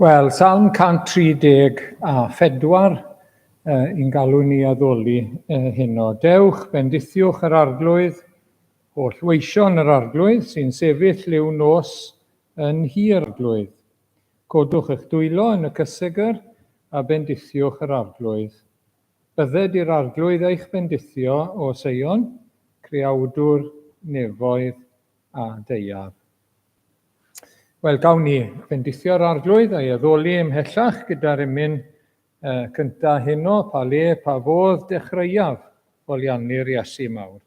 Wel, Salm 134 i'n galw ni addoli heno. Dewch, bendithiwch yr Arglwydd, holl weision yr Arglwydd sy'n sefyll liw nos yn nhŷ'r Arglwydd. Codwch eich dwylo yn y cysegr a bendithiwch yr Arglwydd. Bydded i'r Arglwydd eich bendithio o Seion, creawdwr nefoedd a daear. Wel, gawn ni fendithio'r Arglwydd a'i addoli ymhellach gyda'r emyn uh, cyntaf heno, pa le, pa fodd dechreuaf foliannu'r Iesu mawr.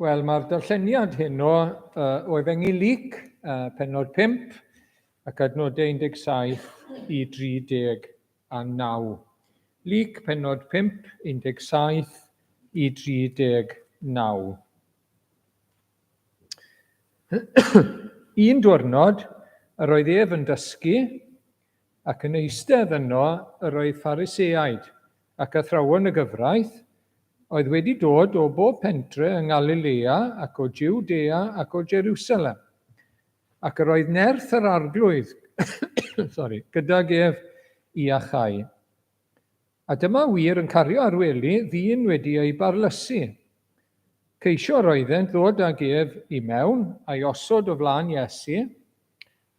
Wel, mae'r darlleniad heno o Efengyl Luc, pennod 5, ac adnodau 17 i 39. Luc, pennod 5, 17 i 39. Un diwrnod, yr oedd ef yn dysgu, ac yn eistedd yno yr oedd Phariseaid ac athrawon y gyfraith, oedd wedi dod o bob pentre yng Ngalilea ac o Jwdea ac o Jerusalem. Ac yr oedd nerth yr Arglwydd sorry, gydag ef i achau. A dyma wir yn cario ar wely ddyn wedi ei barlysu. Ceisio yr oeddent ddod ag ef i mewn a'i osod o flaen Iesu.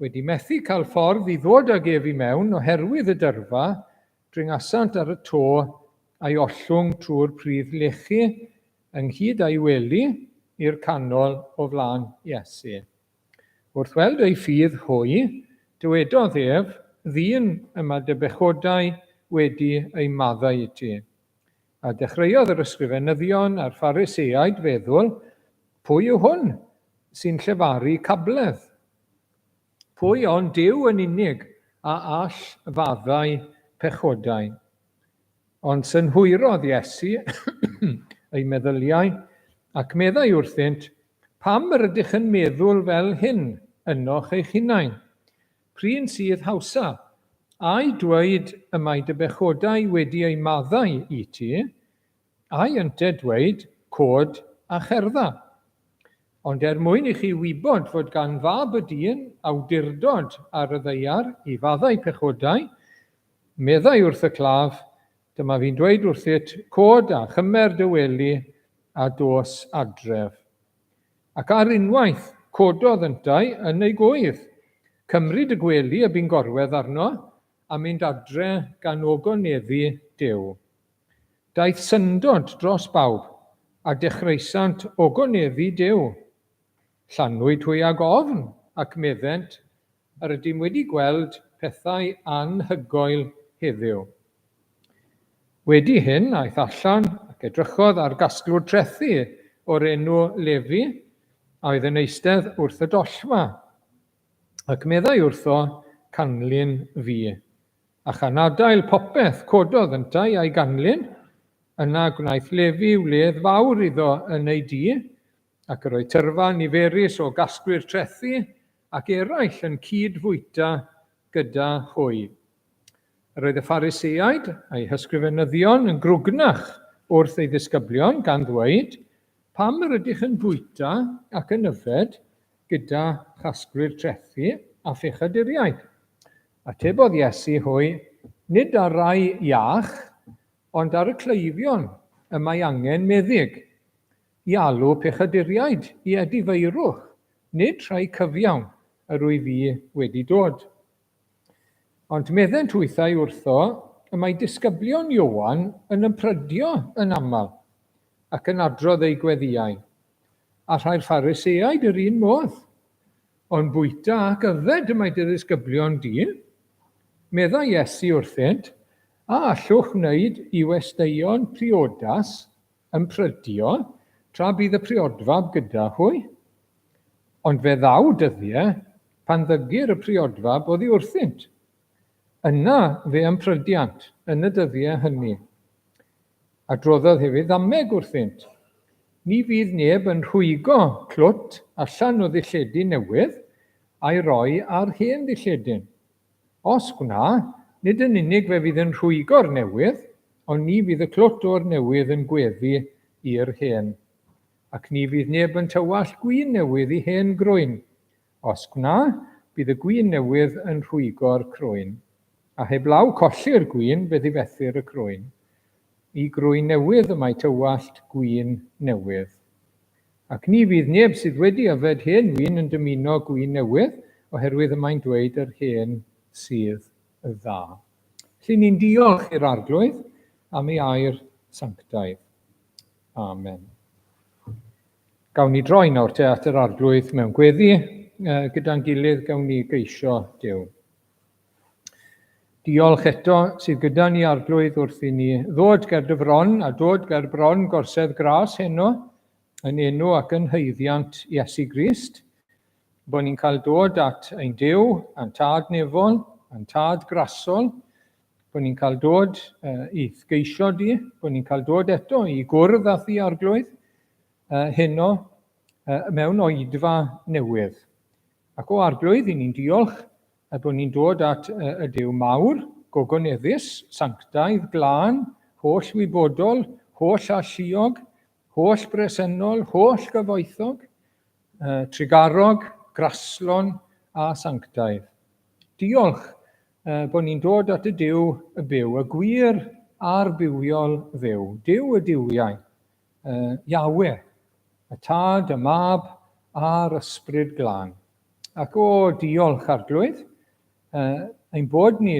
Wedi methu cael ffordd i ddod ag ef i mewn oherwydd y dyrfa, dringasant ar y to a'i ollwng trwy'r pridd lechi ynghyd â'i wely i'r canol o flaen Iesu. Wrth weld eu ffydd hwy, dywedodd ef, Ddyn, y mae dy bechodau wedi eu maddau i ti. A dechreuodd yr ysgrifenyddion a'r Phariseaid feddwl, Pwy yw hwn? sy'n llefaru cabledd? Pwy ond Duw yn unig a all faddau pechodau? Ond synhwyrodd Iesu eu meddyliau, ac meddai wrthynt, Pam yr ydych yn meddwl fel hyn ynoch eich hunain? P'run sydd hawsa, ai dweud y mae dy bechodau wedi eu maddau i ti, ai ynte dweud, Cod a cherdda? Ond er mwyn i chi wybod fod gan Fab y Dyn awdurdod ar y ddaear i faddau pechodau, meddai wrth y claf, Dyma fi'n dweud wrthyt, cod a chymer dy wely a dos adref. Ac ar unwaith, cododd yntau yn ei gŵydd, cymryd y gwely y bu'n gorwedd arno, a mynd adre gan ogoneddu Duw. Daeth syndod dros bawb, a dechreusant ogoneddu Duw. Llanwyd hwy ag ofn, ac meddent, Yr ydym wedi gweld pethau anhygoel heddiw. Wedi hyn, aeth allan ac edrychodd ar gasglwr trethi o'r enw Lefi, a oedd yn eistedd wrth y dollfa. Ac meddai wrtho, Canlyn fi. A chan adael popeth, cododd yntau a'i ganlyn. Yna gwnaeth Lefi wledd fawr iddo yn ei dŷ, ac yr oedd tyrfa niferus o gasglwyr trethi ac eraill yn cyd-fwyta gyda hwy. Yr oedd y Phariseaid a'i hysgrifenyddion yn grwgnach wrth ei ddisgyblion, gan ddweud, Pam yr ydych yn bwyta ac yn yfed gyda chasglwyr trethi a phechaduriaid? Atebodd Iesu hwy, Nid ar rai iach, ond ar y cleifion y mae angen meddyg. I alw pechaduriaid i edifeirwch, nid rhai cyfiawn, yr wyf fi wedi dod. Ond meddent hwythau wrtho, y mae disgyblion Ioan yn ymprydio yn aml, ac yn adrodd eu gweddïau, a rhai'r Phariseaid yr un modd. Ond bwyta ac yfed y mae dy ddisgyblion di. Meddai Iesu wrthynt, A allwch wneud i westeion priodas ymprydio tra bydd y priodfab gyda hwy? Ond fe ddaw dyddie pan ddygir y priodfab oddi wrthynt. Yna fe ymprydiant yn y dyddie hynny. Adroddodd hefyd ddameg wrthynt. Ni fydd neb yn rhwygo clwt allan o ddilledyn newydd a'i roi ar hen ddilledyn. Os gwna, nid yn unig fe fydd yn rhwygo'r newydd, ond ni fydd y clwt o'r newydd yn gweddu i'r hen. Ac ni fydd neb yn tywallt gwin newydd i hen grwyn. Os gwna, bydd y gwin newydd yn rhwygo'r crwyn. A heblaw colli'r gwin, fe ddifethir y crwyn. I grwyn newydd y mae tywallt gwin newydd. Ac ni fydd neb sydd wedi yfed hen win yn dymuno gwin newydd, oherwydd y mae'n dweud yr hen sydd dda. Felly ni'n diolch i'r Arglwydd am ei air sanctaidd. Amen. Gawn ni droi nawr te at yr Arglwydd mewn gweddi gyda'n gilydd, gawn ni geisio Duw. Diolch eto sydd gyda ni Arglwydd wrth i ni ddod ger dy fron a dod ger bron gorsedd gras heno yn enw ac yn haeddiant Iesu Grist. Bod ni'n cael dod at ein Duw a'n Tad nefol, a'n Tad grasol, bod ni'n cael dod uh, i'th geisio di, bod ni'n cael dod eto i gwrdd â thi Arglwydd uh, heno uh, mewn oedfa newydd. Ac o Arglwydd, i ni'n diolch a bod ni'n dod at y Duw mawr, gogoneddus, sanctaidd, glân, holl wybodol, holl alluog, holl bresennol, holl gyfoethog, trugarog, graslon a sanctaidd. Diolch bod ni'n dod at y Duw y byw, y gwir a'r bywiol Dduw, Duw y duwiau, Yahweh, y Tad, y Mab a'r Ysbryd Glân. Ac o, diolch Arglwydd, ein bod ni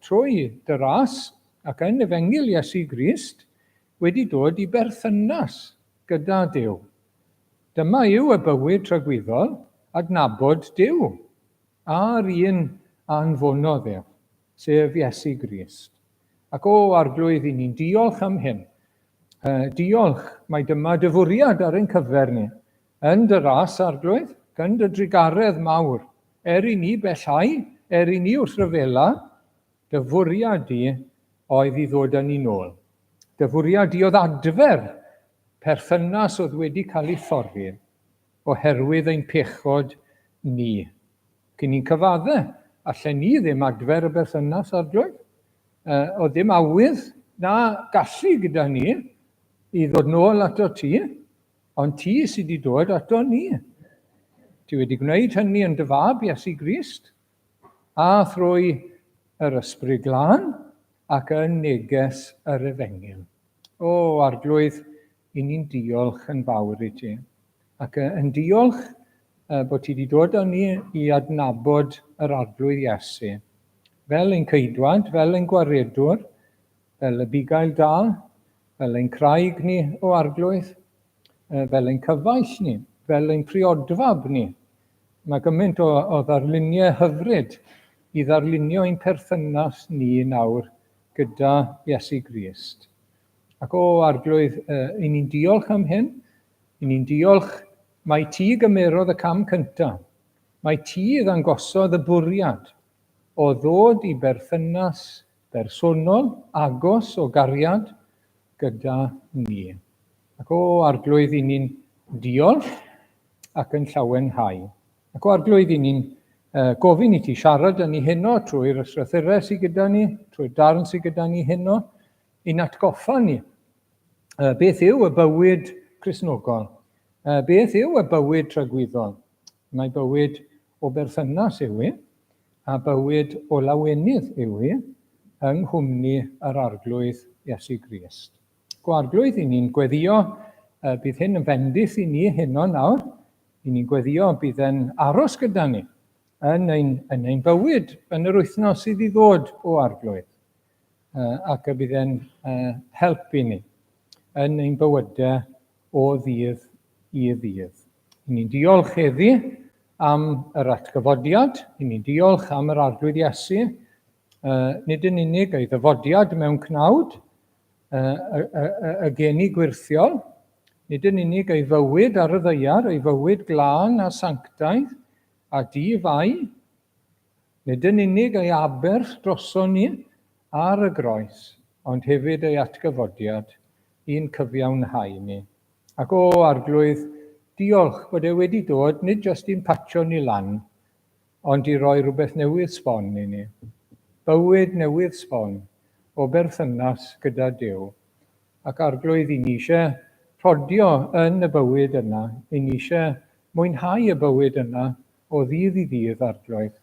trwy dy ras ac yn Efengyl Iesu Grist wedi dod i berthynas gyda Duw. Dyma yw y bywyd tragwyddol, adnabod Duw a'r un a anfonodd ef, sef Iesu Grist. Ac o, Arglwydd, i ni'n diolch am hyn. Diolch, mai dyma dy fwriad ar ein cyfer ni. Yn dy ras, Arglwydd, yn dy drugaredd mawr, er i ni bellhau, er i ni wrthryfela, dy fwriad di oedd i ddod â ni nôl. Dy fwriad di oedd adfer perthynas oedd wedi cael ei thorri oherwydd ein pechod ni. Cyn ni'n cyfadde, allen ni ddim adfer y berthynas, Arglwydd. Oedd ddim awydd na gallu gyda ni i ddod nôl ato ti, Ond ti sydd wedi dod ato ni. Ti wedi gwneud hynny yn dy fab, Iesu Grist, a thrwy yr Ysbryd Glân ac yn neges yr Efengyl. O, Arglwydd, i ni'n diolch yn fawr i ti. Ac yn diolch bod ti wedi dod â ni i adnabod yr Arglwydd Iesu. Fel ein ceidwad, fel ein gwaredwr, fel y bugail da, fel ein craig ni, o Arglwydd, fel ein cyfaill ni, fel ein priodfab ni. Mae gymaint o, o ddarluniau hyfryd i ddarlunio ein perthynas ni nawr gyda Iesu Grist. Ac o Arglwydd, i ni'n diolch am hyn, i ni'n diolch mai ti gymerodd y cam cyntaf, mai ti ddangosodd y bwriad o ddod i berthynas bersonol, agos o gariad gyda ni. Ac o Arglwydd, i ni'n diolch ac yn llawenhau. Ac o Arglwydd, i ni'n gofyn i ti siarad â ni heno trwy'r ysgrythurau sydd gyda ni, trwy'r darn sydd gyda ni heno, i'n atgoffa ni beth yw y bywyd Cristnogol, beth yw y bywyd tragwyddol. Mae bywyd o berthynas yw i, a bywyd o lawenydd yw hi yng nghwmni yr Arglwydd Iesu Grist. Go Arglwydd, i ni'n gweddio, bydd hyn yn fendith i ni heno nawr, i ni'n gweddio bydd e'n aros gyda ni yn ein, yn ein bywyd yn yr wythnos sydd i ddod o Arglwydd, ac y bydd e'n help i ni yn ein bywydau o ddydd i ddydd. I ni'n diolch heddi am yr atgyfodiad, i ni'n diolch am yr Arglwydd Iesu, nid yn unig ei ddyfodiad mewn cnawd, y, y, y, y geni gwirthiol, nid yn unig ei fywyd ar y ddaear, ei fywyd glân a sanctaidd a di-fai, nid yn unig ei aberth droson ni ar y groes, ond hefyd ei atgyfodiad i'n cyfiawnhau ni. Ac o, Arglwydd, diolch bod e wedi dod nid jyst i'n patsio ni lan, ond i roi rhywbeth newydd sbon i ni. Bywyd newydd sbon o berthynas gyda Duw. Ac Arglwydd, i ni eisiau rhodio yn y bywyd yna, i ni eisiau mwynhau y bywyd yna o ddydd i ddydd, Arglwydd.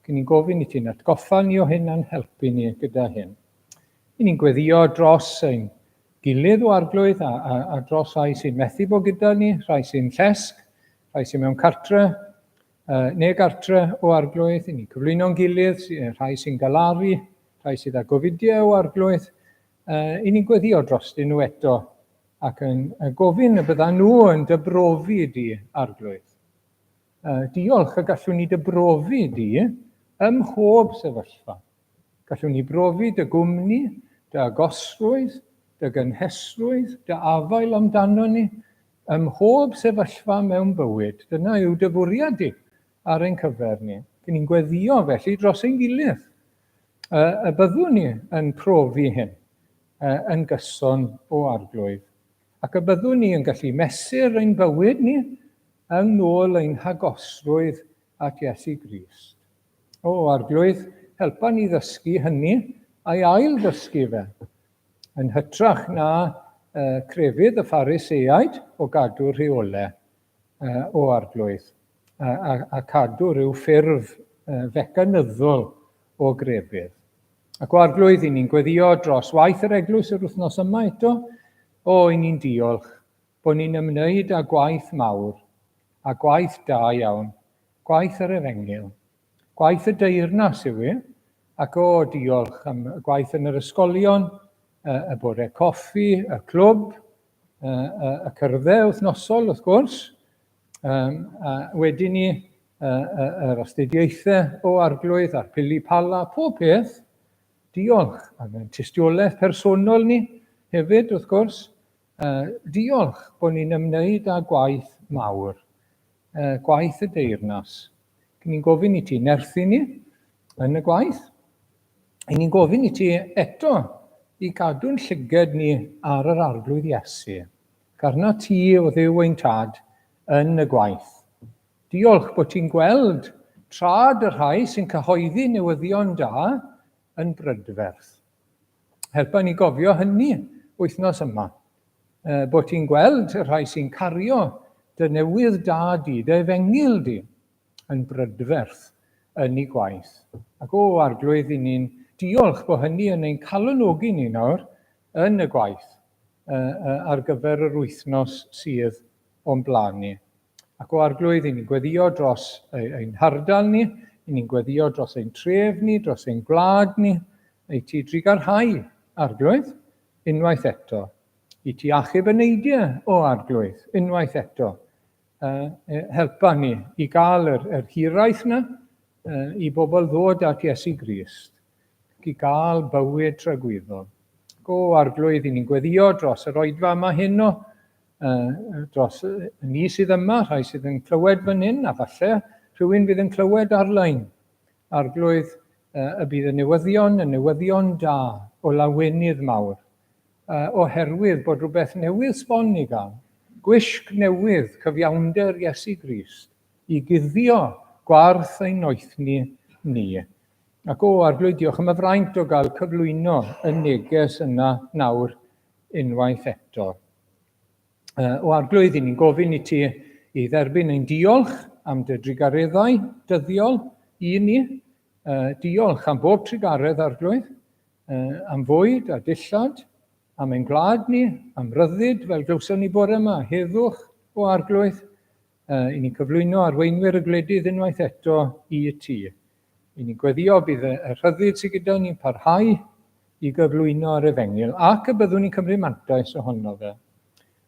Cyn ni'n gofyn i ti'n atgoffa ni o hyn a'n helpu ni gyda hyn. I ni'n gweddio dros ein gilydd o Arglwydd a, a, a dros rhai sy'n methu bod gyda ni, rhai sy'n llesg, rhai sy'n mewn cartre, neu gartre o Arglwydd. I ni'n cyflwyno'n gilydd, rhai sy'n galaru, rhai sydd â gofidiau o Arglwydd. I ni'n gweddio drostyn nhw eto ac yn gofyn y bydda nhw yn dy brofi di, Arglwydd. Diolch y gallwn ni dy brofi di ym mhob sefyllfa. Gallwn ni brofi dy gwmni, dy agosrwydd, dy gynhesrwydd, dy afael amdano ni ym mhob sefyllfa mewn bywyd. Dyna yw dy fwriad di ar ein cyfer ni. Dyn ni'n gweddio felly dros ein gilydd y byddwn ni yn profi hyn yn gyson o Arglwydd ac y byddwn ni yn gallu mesur ein bywyd ni Yng nôl ein hagosrwydd at Iesu Grist. O, Arglwydd, helpa ni ddysgu hynny a'i ail-ddysgu fe, yn hytrach na uh, crefydd y Phariseaid o gadw rheolau, uh, o Arglwydd, a, a, a cadw rhyw ffurf uh, fecanyddol o grefydd. Ac o Arglwydd, i ni'n gweddio dros waith yr eglwys yr wythnos yma eto, o, i ni'n diolch bod ni'n ymwneud â gwaith mawr, a gwaith da iawn, gwaith yr Efengyl. Gwaith y deyrnas yw e, ac o, diolch am y gwaith yn yr ysgolion, y, y bore coffi, y clwb, y, y, y cyrddau wythnosol, wrth gwrs, um, a wedyn ni y, y, yr astudiaethau o Arglwydd a'r pili pala, pob peth, diolch. Ac yn tystiolaeth personol ni hefyd, wrth gwrs, Diolch bod ni'n ymwneud â gwaith mawr, gwaith y deyrnas. Cyn ni'n gofyn i ti nerthu ni yn y gwaith. I ni'n gofyn i ti eto i gadw'n llyged ni ar yr Arglwydd Iesu. Garna ti o Dduw ein Tad yn y gwaith. Diolch bod ti'n gweld trad y rhai sy'n cyhoeddi newyddion da yn brydferth. Helpa ni gofio hynny wythnos yma. Bod ti'n gweld y rhai sy'n cario dy newydd da di, dy efengyl di, yn brydferth yn ei gwaith. Ac o, Arglwydd, i ni'n diolch bod hynny yn ein calonogi ni nawr yn y gwaith ar gyfer yr wythnos sydd o'n blaen ni. Ac o Arglwydd, i ni'n gweddio dros ein hardal ni, i ni'n gweddio dros ein tref ni, dros ein gwlad ni, i ti drugarhau, Arglwydd, unwaith eto. I ti achub y neidiau, o Arglwydd, unwaith eto. Helpa ni i gael yr, yr hiraeth yna, i bobl ddod at Iesu Grist, ac i gael bywyd tragwyddol. Go Arglwydd, i ni'n gweddio dros yr oedfa yma heno, dros ni sydd yma, rhai sydd yn clywed fan hyn, a falle rhywun fydd yn clywed ar-lein. Arglwydd, y bydd y newyddion yn newyddion da o lawenydd mawr, oherwydd bod rhywbeth newydd sbon i gael, gwisg newydd cyfiawnder Iesu Grist, i guddio gwarth ein noethni ni. Ac o, Arglwydd, diolch am y fraint o gael cyflwyno y neges yna nawr unwaith eto. O Arglwydd, i ni'n gofyn i ti i dderbyn ein diolch am dy drugareddau dyddiol i ni. Diolch am bob trugaredd, Arglwydd, am fwyd a dillad, am ein gwlad ni, am ryddid, fel glywson ni bore yma, heddwch, o Arglwydd. I ni'n cyflwyno arweinwyr y gwledydd unwaith eto i ti. I ni'n gweddio bydd y rhyddid sydd gyda ni'n parhau i gyflwyno yr efengyl ac y byddwn ni'n cymryd mantais ohono fe.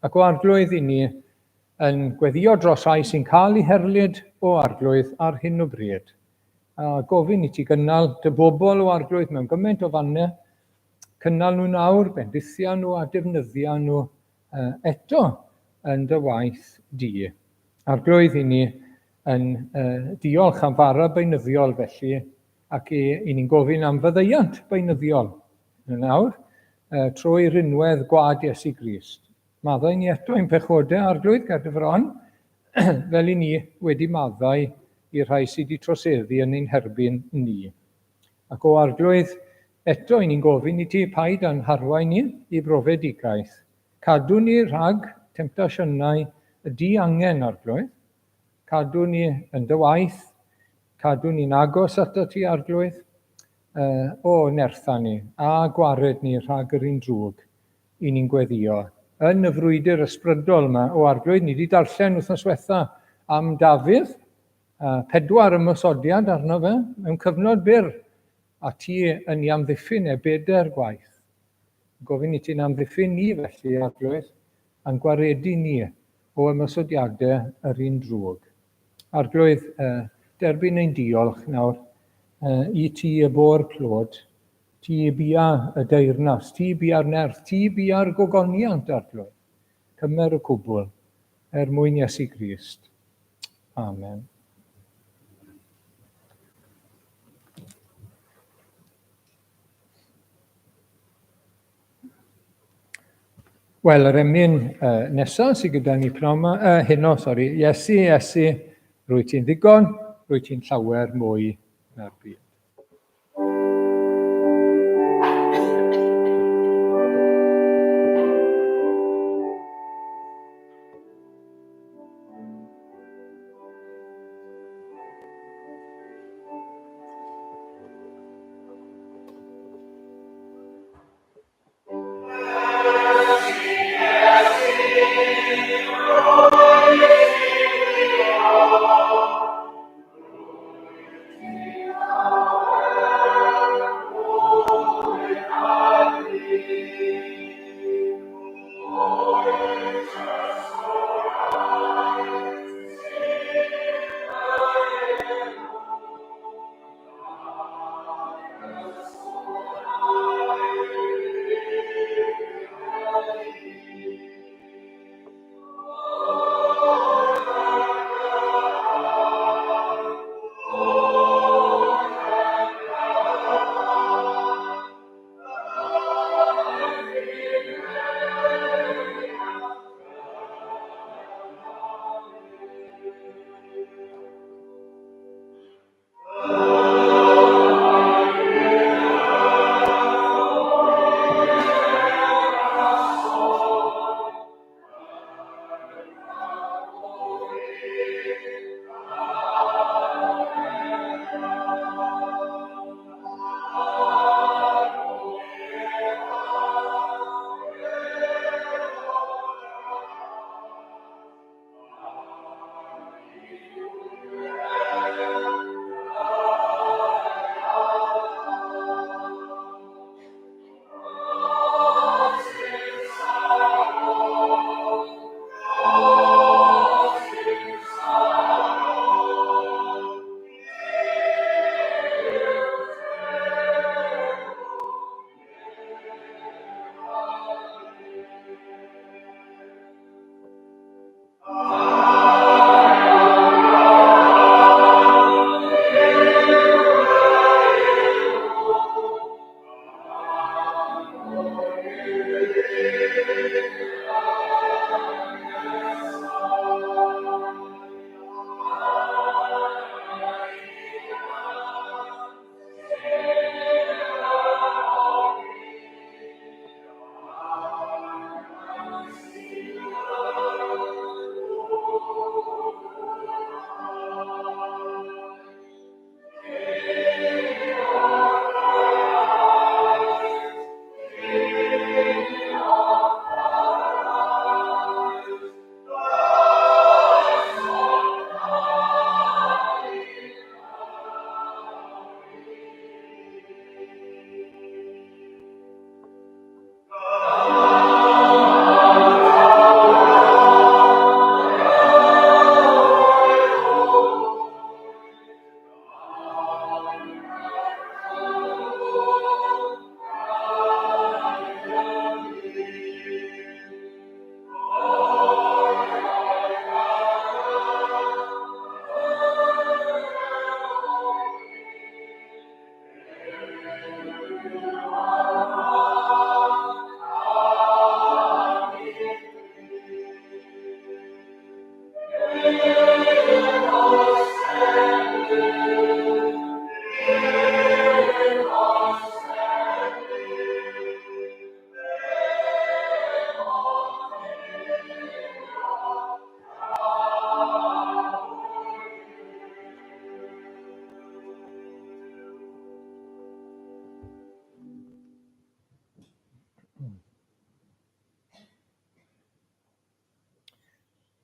Ac o Arglwydd i ni yn gweddio dros rhai sy'n cael eu herlid o Arglwydd ar hyn o bryd. A gofyn i ti gynnal dy bobl o Arglwydd mewn gymaint o fannau, cynnal nhw nawr, bendithia nhw a defnyddia nhw eto yn dy waith di. Arglwydd, i ni yn diolch am fara beunyddiol felly, ac i, i ni'n gofyn am faddeuant beunyddiol yn awr, trwy rinwedd gwad Iesu Grist. Maddau ni eto ein pechodau, Arglwydd, ger dy fron, fel i ni wedi maddau i'r rhai sydd wedi troseddu yn ein herbyn ni. Ac o Arglwydd, eto i ni'n gofyn i ti, paid â'n harwain ni i brofedigaeth. Cadw ni rhag temtasiynau y diangen, Arglwydd. Cadw ni yn dy waith. Cadw ni'n agos ato ti, Arglwydd. O, nertha ni, a gwared ni rhag yr un drwg i ni'n gweddio. Yn y frwydr ysbrydol yma, o Arglwydd, ni wedi darllen wythnos wetha am Dafydd, 4 ymosodiad arno fe mewn cyfnod byr, a ti yn ei amddiffyn e bedair gwaith. Gofyn i ti'n amddiffyn ni felly, Arglwydd, a'n gwaredu ni o ymosodiadau yr un drwg. Arglwydd, derbyn ein diolch nawr i ti y bo'r clod, ti bia y deyrnas, ti bia'r nerth, ti bia'r gogoniant, Arglwydd. Cymer y cwbl, er mwyn Iesu Grist. Amen. Wel, yr emyn nesaf sydd gyda ni pnawn yma, heno, sori, Iesu, Iesu, rwy ti'n ddigon, rwy ti'n llawer mwy na'r byd.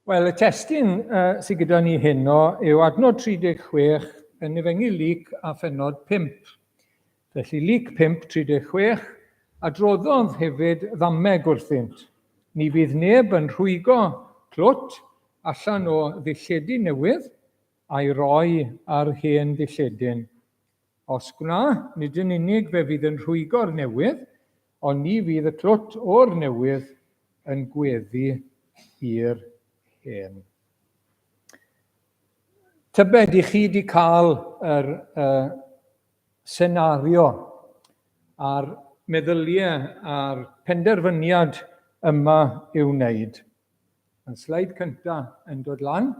Wel, y testun uh, sydd gyda ni heno yw adnod 36 yn Efengyl Luc a phenod 5. Felly Luc 5, 36, adroddodd hefyd ddameg wrthynt. Ni fydd neb yn rhwygo clwt allan o ddilledyn newydd a'i roi ar hen ddilledyn. Os gwna, nid yn unig fe fydd yn rhwygo'r newydd, ond ni fydd y clwt o'r newydd yn gweddu i'r hen. Tybed i chi di cael yr uh, senario a'r meddyliau a'r penderfyniad yma i'w wneud. Yn sleid cyntaf yn dod lan.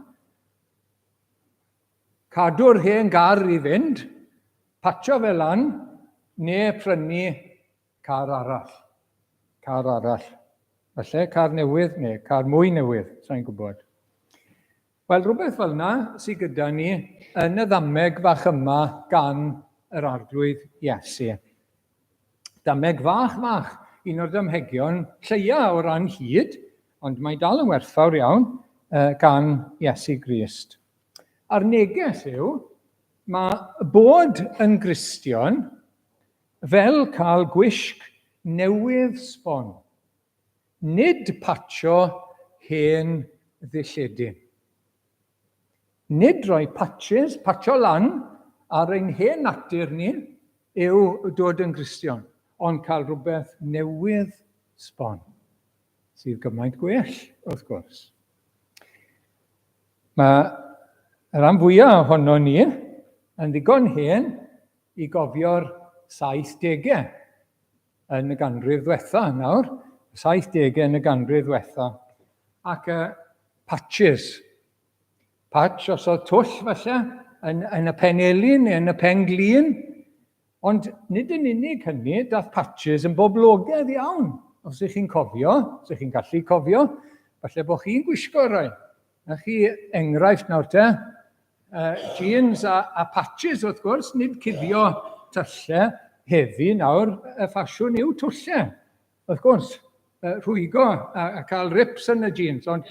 Cadw'r hen gar i fynd, patio fe lan, neu prynu car arall. Car arall. Falle car newydd neu car mwy newydd, sa'n gwybod. Wel, rhywbeth fel yna sydd gyda ni yn y ddameg fach yma gan yr Arglwydd Iesu. Dameg fach fach, un o'r damhegion lleia o ran hyd, ond mae dal yn werthfawr iawn gan Iesu Grist. A'r neges yw, mae bod yn Gristion fel cael gwisg newydd sbon, nid patsio hen ddilledyn. Nid rhoi patches, patsio lan ar ein hen natur ni yw dod yn Gristion, ond cael rhywbeth newydd sbon, sydd gymaint gwell, wrth gwrs. Mae y rhan fwyaf ohono ni yn ddigon hen i gofio'r 70au yn y ganrif ddwetha nawr, 70au yn y ganrif ddwetha, ac y patches. Patch os oedd twll falle yn, yn y pen elin neu yn y pen glin, Ond nid yn unig hynny, dath patches yn boblogaidd iawn. Os ych chi'n cofio, os ych chi'n gallu cofio, falle bod chi'n gwisgo rhai. Na chi enghraifft nawr te. Uh, jeans a, a patches wrth gwrs, nid cuddio tyllau heddi nawr, y ffasiwn yw twllau. Wrth gwrs, rhwygo a, a cael rips yn y jeans, ond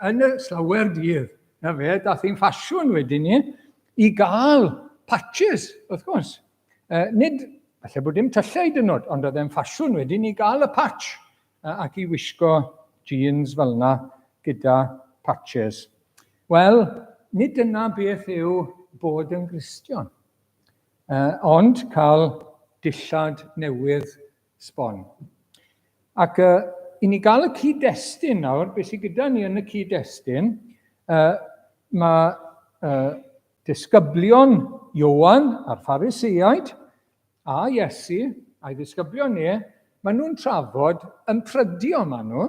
yn y slawer dydd, na fe, dath hi'n ffasiwn wedyn ni, i gael patches, wrth gwrs. Uh, nid, falle bod dim tyllau dyn nhw, ond oedd e'n ffasiwn wedyn i gael y patch uh, ac i wisgo jeans fel yna gyda patches. Wel, nid dyna beth yw bod yn Gristion, uh, ond cael dillad newydd sbon. Ac uh, i ni gael y cyd-destun nawr, beth sydd gyda ni yn y cyd-destun, uh, mae uh, disgyblion Ioan a'r Phariseaid a Iesu a'i ddisgyblion ni, maen nhw'n trafod ymprydio maen nhw,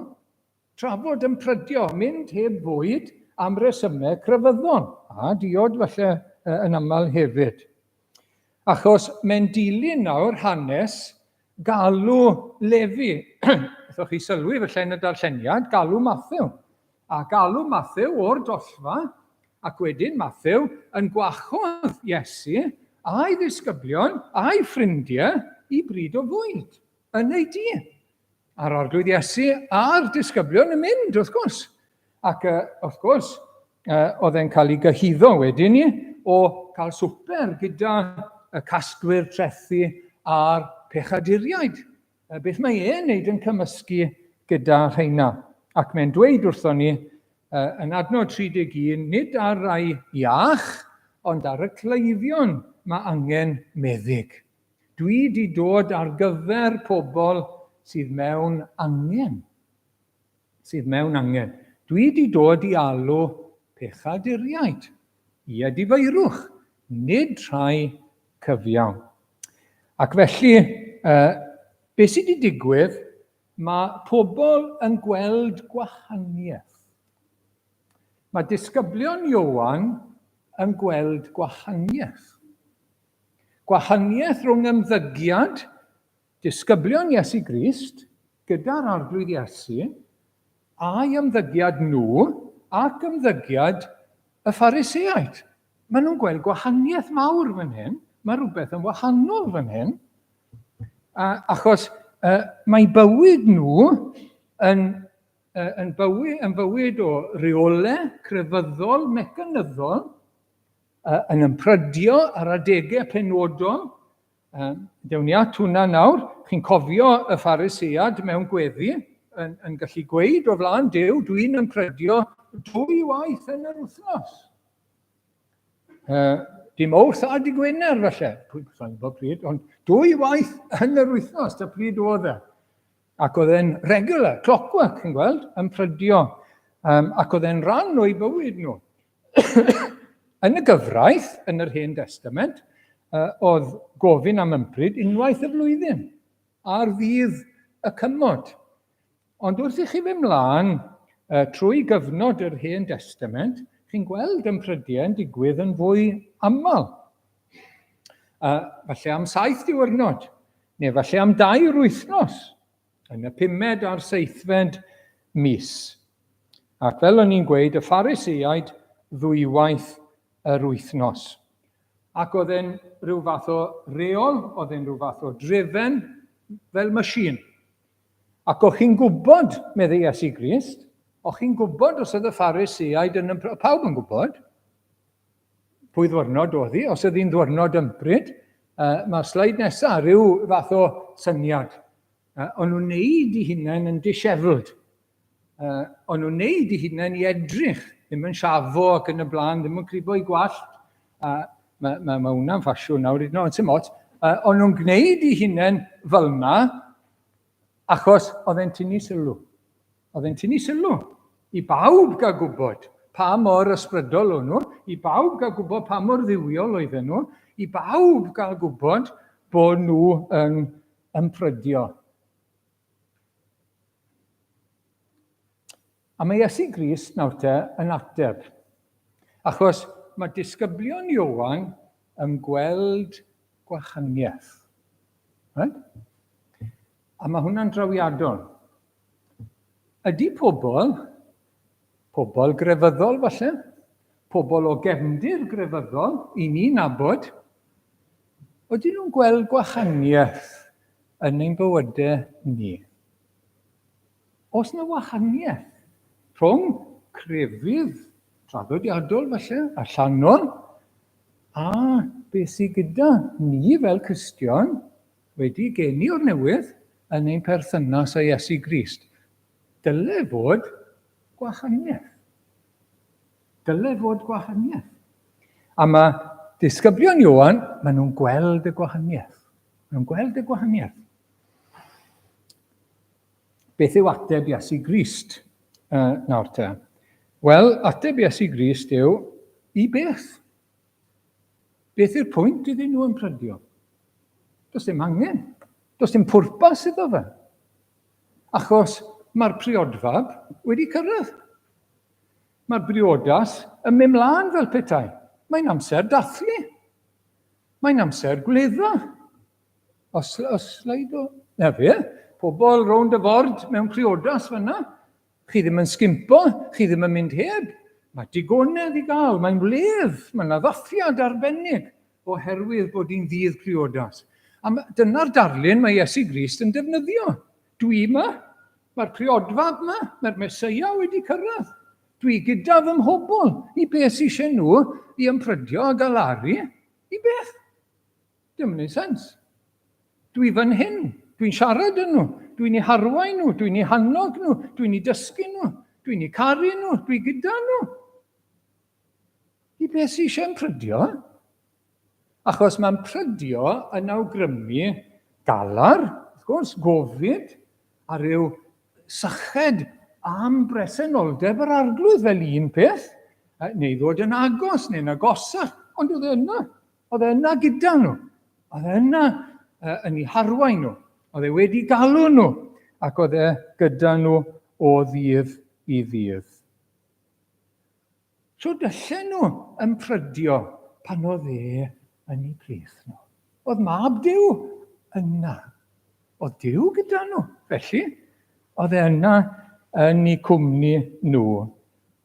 trafod ymprydio, mynd heb fwyd am resymau crefyddol, a diod falle yn aml hefyd. Achos mae'n dilyn nawr hanes galw Lefi. Wnaethoch chi sylwi felly yn y darlleniad, galw Mathew. A galw Mathew o'r dollfa, ac wedyn Mathew yn gwahodd Iesu a'i ddisgyblion a'i ffrindiau i bryd o fwyd yn ei dŷ. A'r Arglwydd Iesu a'r disgyblion yn mynd, wrth gwrs. Ac, uh, wrth gwrs, uh, oedd e'n cael ei gyhuddo wedyn ni o cael swper gyda y casglwyr trethi a'r pechaduriaid. Uh, beth mae e'n neud yn cymysgu gyda rheina? Ac mae'n dweud wrthon ni uh, yn adnod 31, nid ar rai iach, ond ar y cleifion mae angen meddyg. Dwi 'di dod ar gyfer pobl sydd mewn angen. Sydd mewn angen. Dwi 'di dod i alw pechaduriaid i edifeirwch, nid rhai cyfiawn. Ac felly, uh, beth sydd wedi digwydd, mae pobl yn gweld gwahaniaeth. Mae disgyblion Ioan yn gweld gwahaniaeth. Gwahaniaeth rhwng ymddygiad disgyblion Iesu Grist gyda'r Arglwydd Iesu a'i ymddygiad nhw ac ymddygiad y Phariseaid. Maen nhw'n gweld gwahaniaeth mawr fan hyn. Mae rhywbeth yn wahanol fan hyn. A, achos uh, mae bywyd nhw yn yn bywyd, yn fywyd o reolau crefyddol, mecanyddol, yn ymprydio ar adegau penodol. Dewn ni at hwnna nawr. Chi'n cofio y Pharisead mewn gweddi yn, yn gallu gweud o flaen Duw, dwi'n ymprydio dwy waith yn yr wythnos. Dim Mawrth a dy Gwener falle, sa'n gwybod pryd, ond dwy waith yn yr wythnos, ta pryd oedd e. Ac oedd e'n regular, clockwork, chi'n gweld, yn prydio. Um, ac oedd e'n rhan o'i bywyd nhw. yn y gyfraith, yn yr Hen Testament, uh, oedd gofyn am ympryd unwaith y flwyddyn, ar ddydd y cymod. Ond wrth i chi fynd mlaen uh, trwy gyfnod yr Hen Testament, chi'n gweld ymprydiau yn digwydd yn fwy aml. Uh, falle am saith diwrnod, neu falle am dair wythnos, yn y pumed a'r seithfed mis. Ac fel o'n i'n gweud, y Phariseaid ddwywaith yr wythnos. Ac oedd e'n rhyw fath o reol, oedd e'n rhyw fath o drefen, fel machine. Ac o'ch chi'n gwybod, meddai Iesu Grist, o'ch chi'n gwybod os oedd y Phariseaid yn ympryd, pawb yn gwybod, pwy ddwrnod oedd hi, os oedd hi'n ddwrnod ympryd, uh, mae'r sleid nesaf rhyw fath o syniad. Uh, o'n nhw'n neud i hunain yn dishevelled. Uh, o'n nhw'n neud i hunain i edrych, ddim yn siafo ac yn y blaen, ddim yn cribo i gwallt. Uh, mae ma, ma hwnna'n ffasiwn nawr, hyd yn oed, sy'n ots. Uh, o'n nhw'n gwneud i hunain fel yna, Achos oedd e'n tynnu sylw. Oedd e'n tynnu sylw i bawb gael gwybod pa mor ysbrydol o'n nhw, i bawb gael gwybod pa mor dduwiol oedden nhw, i bawb gael gwybod bod nhw yn ymprydio. A mae Iesu Grist nawr te yn ateb. Achos mae disgyblion Ioan yn gweld gwahaniaeth. Right? A mae hwnna'n drawiadol. Ydy pobl, pobl grefyddol falle, pobl o gefndir grefyddol i ni nabod, ydyn nhw'n gweld gwahaniaeth yn ein bywydau ni? Oes 'na wahaniaeth rhwng crefydd traddodiadol falle, allanol, a beth sydd gyda ni fel Cristion wedi geni o'r newydd yn ein perthynas â Iesu Grist? Dyle fod gwahaniaeth. Dyle fod gwahaniaeth. A mae disgyblion Ioan, maen nhw'n gweld y gwahaniaeth. Maen nhw'n gweld y gwahaniaeth. Beth yw ateb Iesu Grist uh, nawr te? Wel, ateb Iesu Grist yw, i beth? Beth yw'r pwynt iddyn nhw yn prydio? Does dim angen. Does dim pwrpas iddo fe. Achos mae'r priodfab wedi cyrraedd. Mae'r briodas yn mynd mlaen fel petai. Mae'n amser dathlu. Mae'n amser gwledda. Os, os sleid o... Na fe, pobl rownd y ford mewn priodas fyna. Chi ddim yn sgimpo, chi ddim yn mynd heb. Mae digonedd i gael, mae'n wledd, mae yna ddathliad arbennig oherwydd bod hi'n ddydd priodas. A dyna'r darlun mae Iesu Grist yn defnyddio. Dwi yma, mae'r priodfab yma, mae'r Meseia wedi cyrraedd. Dwi gyda fy mhobl, i beth sy'n eisiau nhw i ymprydio a galaru, i beth? Dim yn neud sens. Dwi fan hyn, dwi'n siarad â nhw, dwi'n eu harwain nhw, dwi'n eu hannog nhw, dwi'n eu dysgu nhw, dwi'n eu caru nhw, dwi gyda nhw. I beth sy'n eisiau prydio? Achos mae'n prydio yn awgrymu galar, wrth gwrs, gofid, a rhyw syched am bresenoldeb yr arglwydd fel un peth, neu ddod yn agos neu'n agosach, ond oedd e yna. Oedd e yna gyda nhw. Oedd e yna uh, yn eu harwain nhw. Oedd e wedi galw nhw ac oedd e gyda nhw o ddydd i ddydd. So dyllen nhw yn prydio pan oedd e yn eu plith nhw. Oedd mab Duw yna. Oedd Duw gyda nhw. Felly, oedd e yna yn eu cwmni nhw.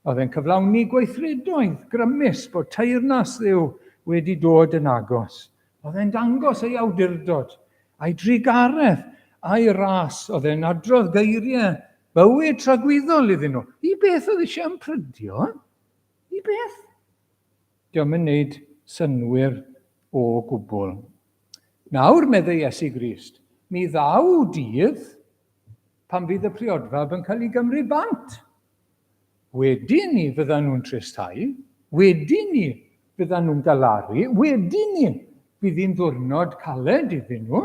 Oedd e'n cyflawni gweithredoedd grymus bod teyrnas Dduw wedi dod yn agos. Oedd e'n dangos ei awdurdod, a'i drugaredd, a'i ras. Oedd e'n adrodd geiriau Bywyd tragwyddol iddyn nhw. I beth oedd eisiau ymprydio? I beth? Diolch yn wneud synnwyr o gwbl. Nawr, meddai Iesu Grist, mi ddaw dydd pan fydd y priodfab yn cael ei gymryd bant. Wedi ni fyddan nhw'n tristhau, wedi ni fyddan nhw'n galaru, wedi ni fydd hi'n ddwrnod caled iddyn nhw.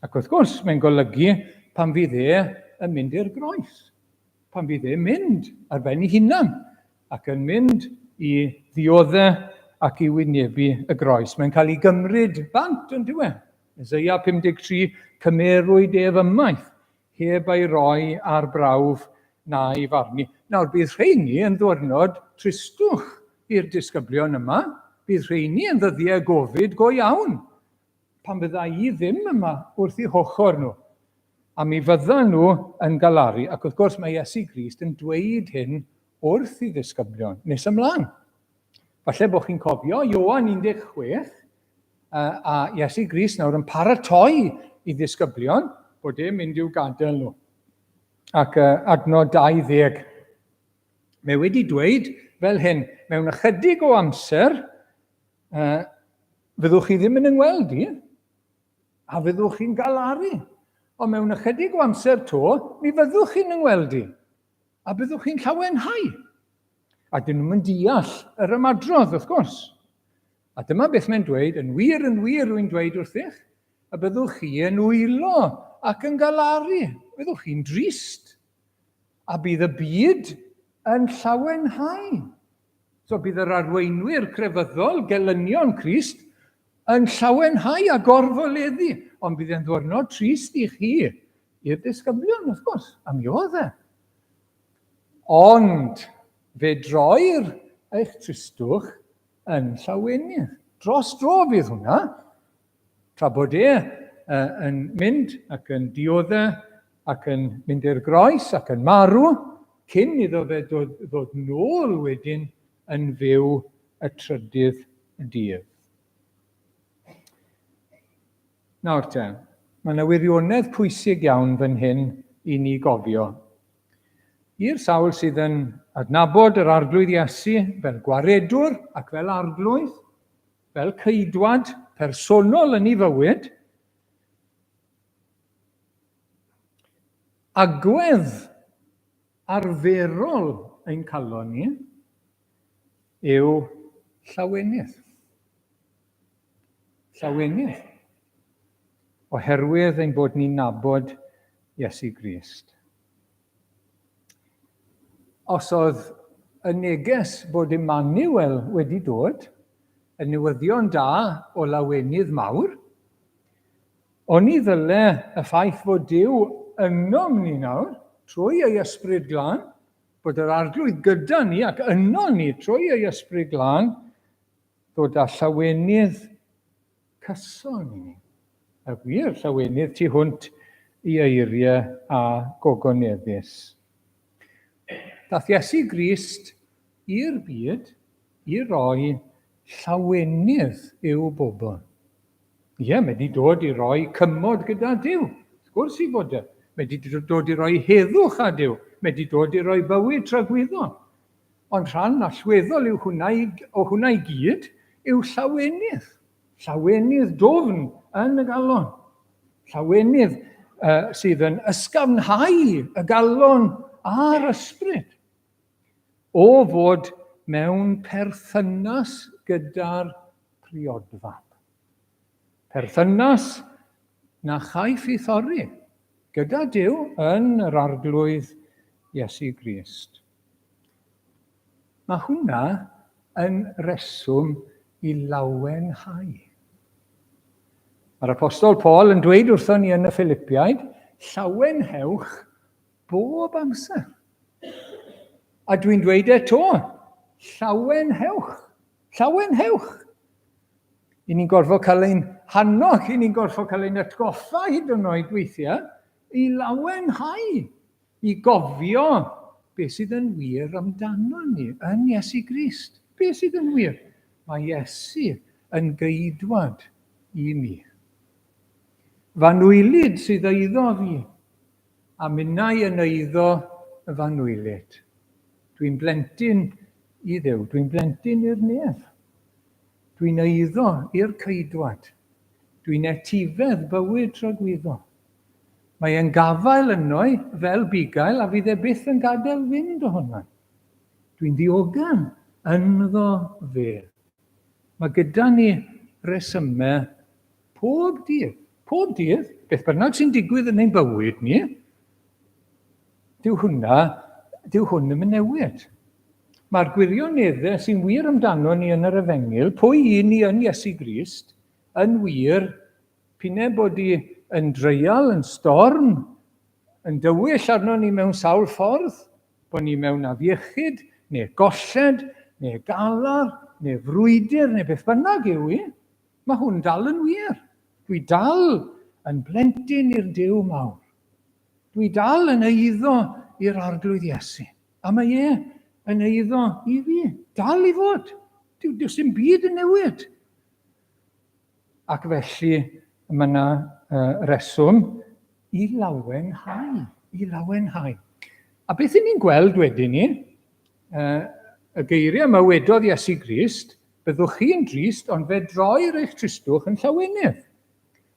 Ac wrth gwrs, mae'n golygu pan fydd e yn mynd i'r groes, pan fydd e'n mynd ar ben ei hunan ac yn mynd i ddiodde ac i wynebu y groes. Mae'n cael ei gymryd bant yn diwedd. Eseia 53, cymerwyd ef ymaith, heb ei roi ar brawf na'i farnu. Nawr, bydd rheini yn ddwrnod tristwch i'r disgyblion yma. Bydd rheini yn ddyddiau gofid go iawn, pan fydda i ddim yma wrth eu hochr nhw. A mi fyddan nhw yn galaru. Ac wrth gwrs mae Iesu Grist yn dweud hyn wrth i ddisgyblion nes ymlaen. Falle bod chi'n cofio Ioan 16, a Iesu Grist nawr yn paratoi i ddisgyblion bod e'n mynd i'w gadael nhw. Ac adnod 20. Mae wedi dweud fel hyn, mewn ychydig o amser, fyddwch chi ddim yn yngweld i, a fyddwch chi'n galaru. Ond mewn ychydig o amser to, mi fyddwch chi'n yngweld i, a byddwch chi'n llawenhau. A dyn nhw'n deall yr ymadrodd, wrth gwrs. A dyma beth mae'n dweud, yn wir, yn wir, rwy'n dweud wrthych, y byddwch chi yn wylo ac yn galaru, byddwch chi'n drist, a bydd y byd yn llawenhau. So bydd yr arweinwyr crefyddol, gelynion Crist, yn llawenhau a gorfoleddu, ond bydd e'n ddwrnod trist i chi, i'r disgyblion, wrth gwrs, a mi oedd e. Ond fe droir eich tristwch yn llawenydd. Dros dro fydd hwnna, tra bod e yn mynd ac yn diodde ac yn mynd i'r groes ac yn marw, cyn iddo fe dod, ddod nôl wedyn yn fyw y trydydd dydd. Nawr te, mae yna wirionedd pwysig iawn fan hyn i ni gofio. I'r sawl sydd yn adnabod yr Arglwydd Iesu fel gwaredwr ac fel arglwydd, fel ceidwad personol yn ei fywyd, agwedd arferol ein calon ni yw llawenydd. Llawenydd. Oherwydd ein bod ni'n nabod Iesu Grist. Os oedd y neges bod Emmanuel wedi dod, y newyddion da o lawenydd mawr, oni ddyle y ffaith fod Duw ynom ni nawr, trwy ei ysbryd glân, bod yr arglwydd gyda ni ac yno ni trwy ei ysbryd glân, ddod â llawenydd cyson i ni. A gwir llawenydd tu hwnt i eiriau a gogoneddus. Dath Iesu Grist i'r byd i roi llawenydd i'w bobl. Ie, mae wedi dod i roi cymod gyda Duw. Wrth gwrs i fod e. Mae wedi dod i roi heddwch â Duw. Mae wedi dod i roi bywyd tragwyddol. Ond rhan allweddol yw hwnna i, o hwnna i gyd yw llawenydd. Llawenydd dwfn yn y galon. Llawenydd uh, sydd yn ysgafnhau y galon a'r ysbryd. O fod mewn perthynas gyda'r priodfab. Perthynas na chaiff ei thorri gyda Duw yn yr Arglwydd Iesu Grist. Mae hwnna yn reswm i lawenhau. Mae'r Apostol Paul yn dweud wrthon ni yn y Philipiaid, llawenhewch bob amser. A dwi'n dweud e to, llawenhewch, llawenhewch. I ni'n gorfod cael ein hannog, i ni'n gorfod cael ein atgoffa hyd yn oed weithiau, i lawenhau. I gofio beth sydd yn wir amdano ni yn Iesu Grist. Beth sydd yn wir? Mae Iesu yn geidwad i mi. Fy anwylyd sydd eiddo fi. A minnau yn eiddo y fanwylyd. Dwi'n blentyn i Dduw, dwi'n blentyn i'r nef. Dwi'n eiddo i'r ceidwad. Dwi'n etifedd bywyd tragwyddo. Mae e'n gafael yno'i fel bugail a fydd e byth yn gadael fynd ohono. Dwi'n ddiogel ynddo fe. Mae gyda ni resymau pob dydd. Pob dydd, beth bynnag sy'n digwydd yn ein bywyd ni, dyw hwnna, dyw hwn ddim yn newid. Mae'r gwirioneddau sy'n wir amdano ni yn yr Efengyl, pwy i ni yn Iesu Grist, yn wir, p'un bod i yn dreial, yn storm, yn dywyll arno ni mewn sawl ffordd, bod ni mewn afiechyd, neu golled, neu galar, neu frwydr, neu beth bynnag yw i, mae hwn dal yn wir. Dwi dal yn blentyn i'r Duw mawr. Dwi dal yn eiddo i'r Arglwydd Iesu. A mae e yn eiddo i fi. Dal i fod. Dyw, dyw sy'n byd yn newid. Ac felly mae yna uh, reswm i lawenhau. I lawenhau. A beth y'n ni'n gweld wedyn ni, uh, y geiriau yma wedodd Iesu Grist, byddwch chi'n drist, ond fe droir eich tristwch yn llawenydd.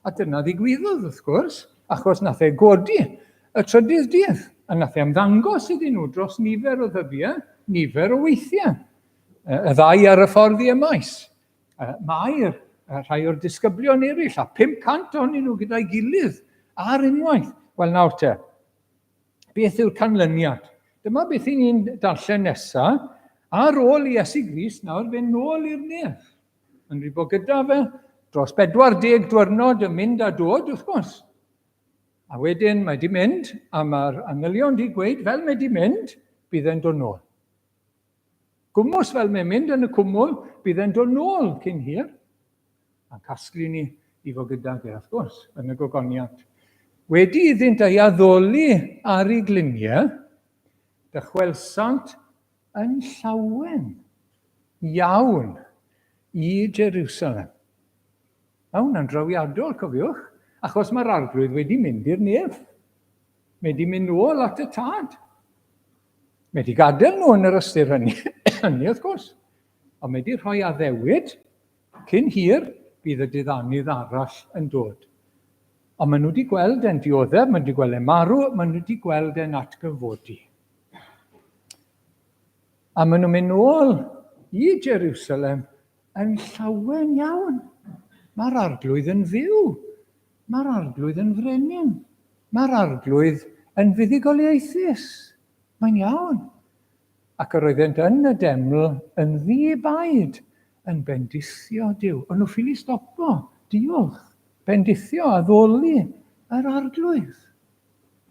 A dyna ddigwyddodd, wrth gwrs, achos nath e godi y trydydd dydd, a nath e ymddangos iddyn nhw dros nifer o ddyddiau, nifer o weithiau. Y ddau ar y ffordd i Emaus. Mae'r rhai o'r disgyblion eraill, a 500 ohonyn nhw gyda'i gilydd ar unwaith. Wel nawr te, beth yw'r canlyniad? Dyma beth i ni'n darllen nesaf. Ar ôl i Iesu Grist nawr fynd nôl i'r nef. Yn rhi bod gyda fe dros 40 diwrnod yn mynd a dod, wrth gwrs. A wedyn mae di mynd, a mae'r angylion di gweud, fel mae di mynd, bydd e'n dod nôl. Gwmws fel mae'n mynd yn y cwmwl, bydd e'n dod nôl cyn hir. A'n casglu ni i fod gydag e, wrth gwrs, yn y gogoniant. Wedi iddynt ei addoli ar ei gliniau, dychwelsant yn llawen iawn i Jerusalem. Mae hwnna'n drawiadol, cofiwch, achos mae'r arglwydd wedi mynd i'r nef. Mae wedi mynd nôl at y tad. Mae wedi gadael nhw yn yr ystyr hynny, hynny wrth gwrs. Ond mae wedi rhoi addewid, cyn hir bydd y diddanydd arall yn dod. Ond maen nhw wedi gweld e'n dioddef, maen nhw wedi gweld e'n marw, maen nhw wedi gweld e'n atgyfodi. A maen nhw'n mynd nôl i Jerusalem yn llawen iawn. Mae'r arglwydd yn fyw. Mae'r arglwydd yn frenin. Mae'r arglwydd yn fuddugoliaethus. Mae'n iawn. Ac yr oeddent yn y deml yn ddi-baid yn bendithio Duw. O'n nhw ffili stopo. Diolch. Bendithio, addoli yr arglwydd.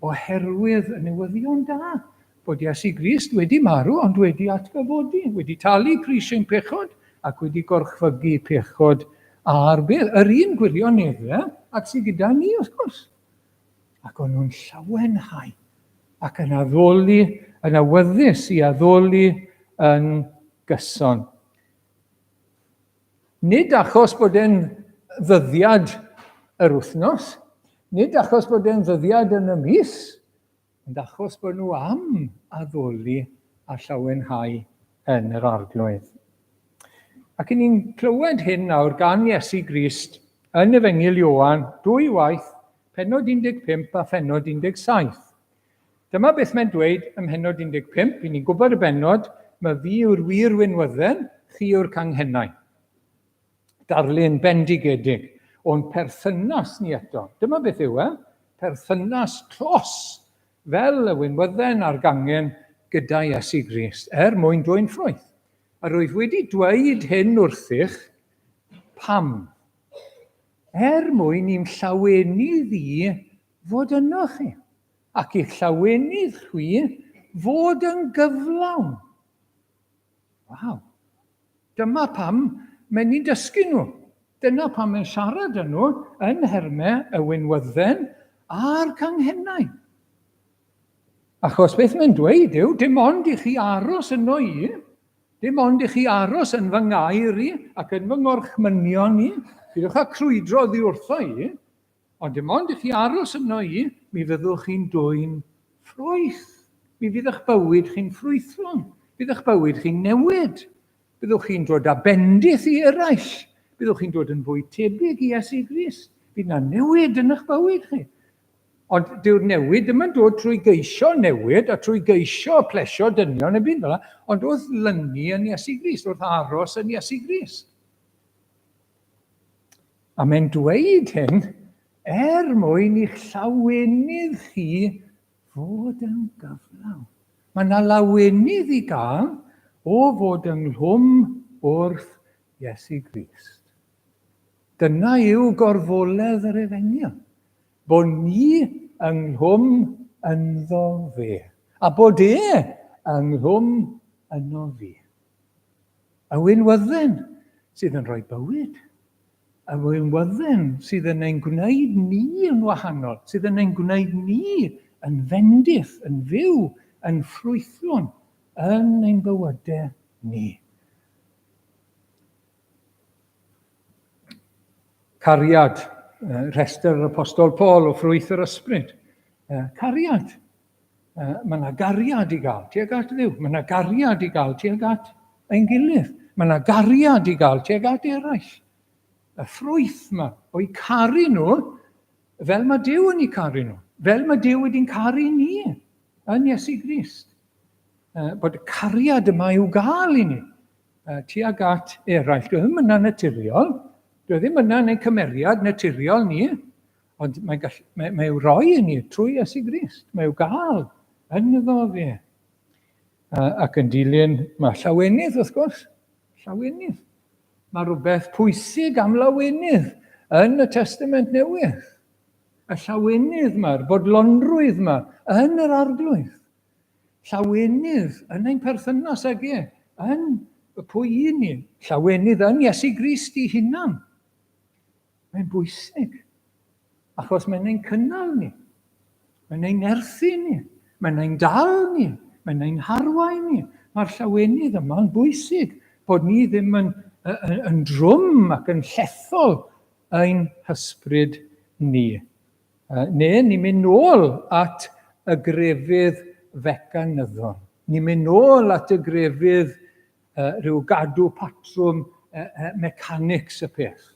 Oherwydd y newyddion da bod Iesu Grist wedi marw ond wedi atgyfodi, wedi talu pris ein pechod ac wedi gorchfygu pechod a'r bedd. Yr un gwirioneddau ag sydd gyda ni, wrth gwrs. Ac o'n nhw'n llawenhau ac yn addoli, yn awyddus i addoli yn gyson. Nid achos bod e'n ddyddiad yr wythnos, nid achos bod e'n ddyddiad yn y mis, ond achos bod nhw am addoli a llawenhau yn yr Arglwydd. Ac i ni'n clywed hyn nawr gan Iesu Grist yn Efengyl Ioan, dwy waith, pennod 15 a phennod 17. Dyma beth mae'n dweud ym mhennod 15, i ni'n gwybod y bennod, mae fi yw'r wir winwydden, chi yw'r canghennau. Darlun bendigedig o'n perthynas ni eto. Dyma beth yw e, perthynas clos, fel y winwydden a'r gangen gyda Iesu Grist, er mwyn dwyn ffrwyth. A rwyf wedi dweud hyn wrthych, pam? Er mwyn i'm llawenydd i fod ynoch chi, ac i'ch llawenydd chwi fod yn gyflawn. Waw. Dyma pam mae'n ni'n dysgu nhw. Dyna pam mae'n siarad â nhw yn nhermau y winwydden a'r canghennau. Achos beth mae'n dweud yw, dim ond i chi aros yno i, dim ond i chi aros yn fy ngair i ac yn fy ngorchmynion i, peidiwch â crwydro oddi wrtho i, Ond dim ond i chi aros yno i, mi fyddwch chi'n dwyn ffrwyth. Mi fydd eich bywyd chi'n ffrwythlon. Bydd eich bywyd chi'n newid. Byddwch chi'n dod â bendith i eraill. Byddwch chi'n dod yn fwy tebyg i Iesu Grist. Bydd 'na newid yn eich bywyd chi. Ond dyw'r newid ddim yn dod trwy geisio newid a trwy geisio plesio dynion y byd fel 'na, ond wrth lynu yn Iesu Grist, wrth aros yn Iesu Grist. A mae'n dweud hyn er mwyn i'ch llawenydd chi fod yn gyflawn. Mae yna lawenydd i gael o fod ynghlwm wrth Iesu Grist. Dyna yw gorfoledd yr efengyl, bod ni ynghlwm ynddo fe, a bod e ynghlwm yno fi. Y winwydden sydd yn rhoi bywyd. Y winwydden sydd yn ein gwneud ni yn wahanol, sydd yn ein gwneud ni yn fendith, yn fyw, yn ffrwythlon yn ein bywydau ni. Cariad, rhestr yr Apostol Paul o ffrwyth yr ysbryd. Cariad. Mae yna gariad i gael tuag at Dduw. Mae yna gariad i gael tuag at ein gilydd. Mae yna gariad i gael tuag at eraill. Y ffrwyth yma o'i caru nhw fel mae Duw yn eu caru nhw. Fel mae Duw wedi'n caru ni yn Iesu Grist. Bod y cariad yma i'w gael i ni tuag at eraill. Dwi e ddim yna naturiol. Dwi e ddim yna yn ein cymeriad naturiol ni. Ond mae'n gallu, mae, mae i'w roi i ni trwy Iesu Grist. Mae i'w gael yn iddo fe. Ac yn dilyn, mae llawenydd wrth gwrs. Llawenydd. Mae rhywbeth pwysig am lawenydd yn y Testament Newydd. Y llawenydd yma, bodlonrwydd yma yn yr arglwydd. Llawenydd yn ein perthynas ag e, yn y pwy i ni. Llawenydd yn Iesu Grist i hunan. Mae'n bwysig, achos mae'n ein cynnal ni. Mae'n ein nerthu ni. Mae'n ein dal ni. Mae'n ein harwain ni. Mae'r llawenydd yma'n bwysig, bod ni ddim yn, yn, yn drwm ac yn llethol ein hysbryd ni. Neu ni'n mynd nôl at y grefydd fecanyddol. Ni'n mynd nôl at y grefydd rhyw gadw patrwm mechanics y peth.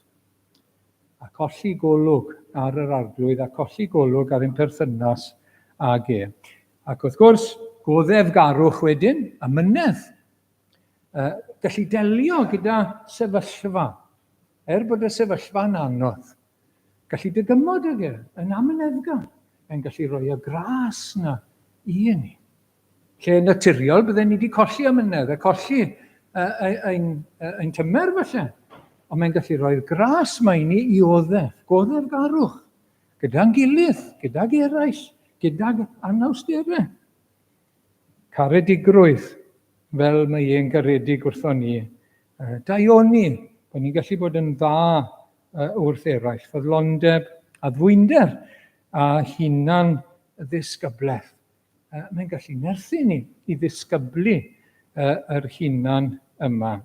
A colli golwg ar yr arglwydd a colli golwg ar ein perthynas ag e. Ac wrth gwrs, goddefgarwch wedyn, a mynedd. Gallu delio gyda sefyllfa, er bod y sefyllfa'n anodd. Gallu dygymod ag e yn amyneddgar. Mae'n gallu rhoi y gras na i ni. Lle naturiol bydden ni wedi colli amynedd a colli ein, ein tymer falle. Ond mae'n gallu rhoi'r gras mae ni i oddef, goddefgarwch, gyda'n gilydd, gydag eraill, gydag anawsterau. Caredigrwydd, fel mae e'n garedig wrthon ni. Daioni, bod ni'n gallu bod yn dda wrth eraill. Ffyddlondeb, addfwynder a hunan ddisgyblaeth. Mae'n gallu nerthu ni i ddisgyblu yr hunan yma.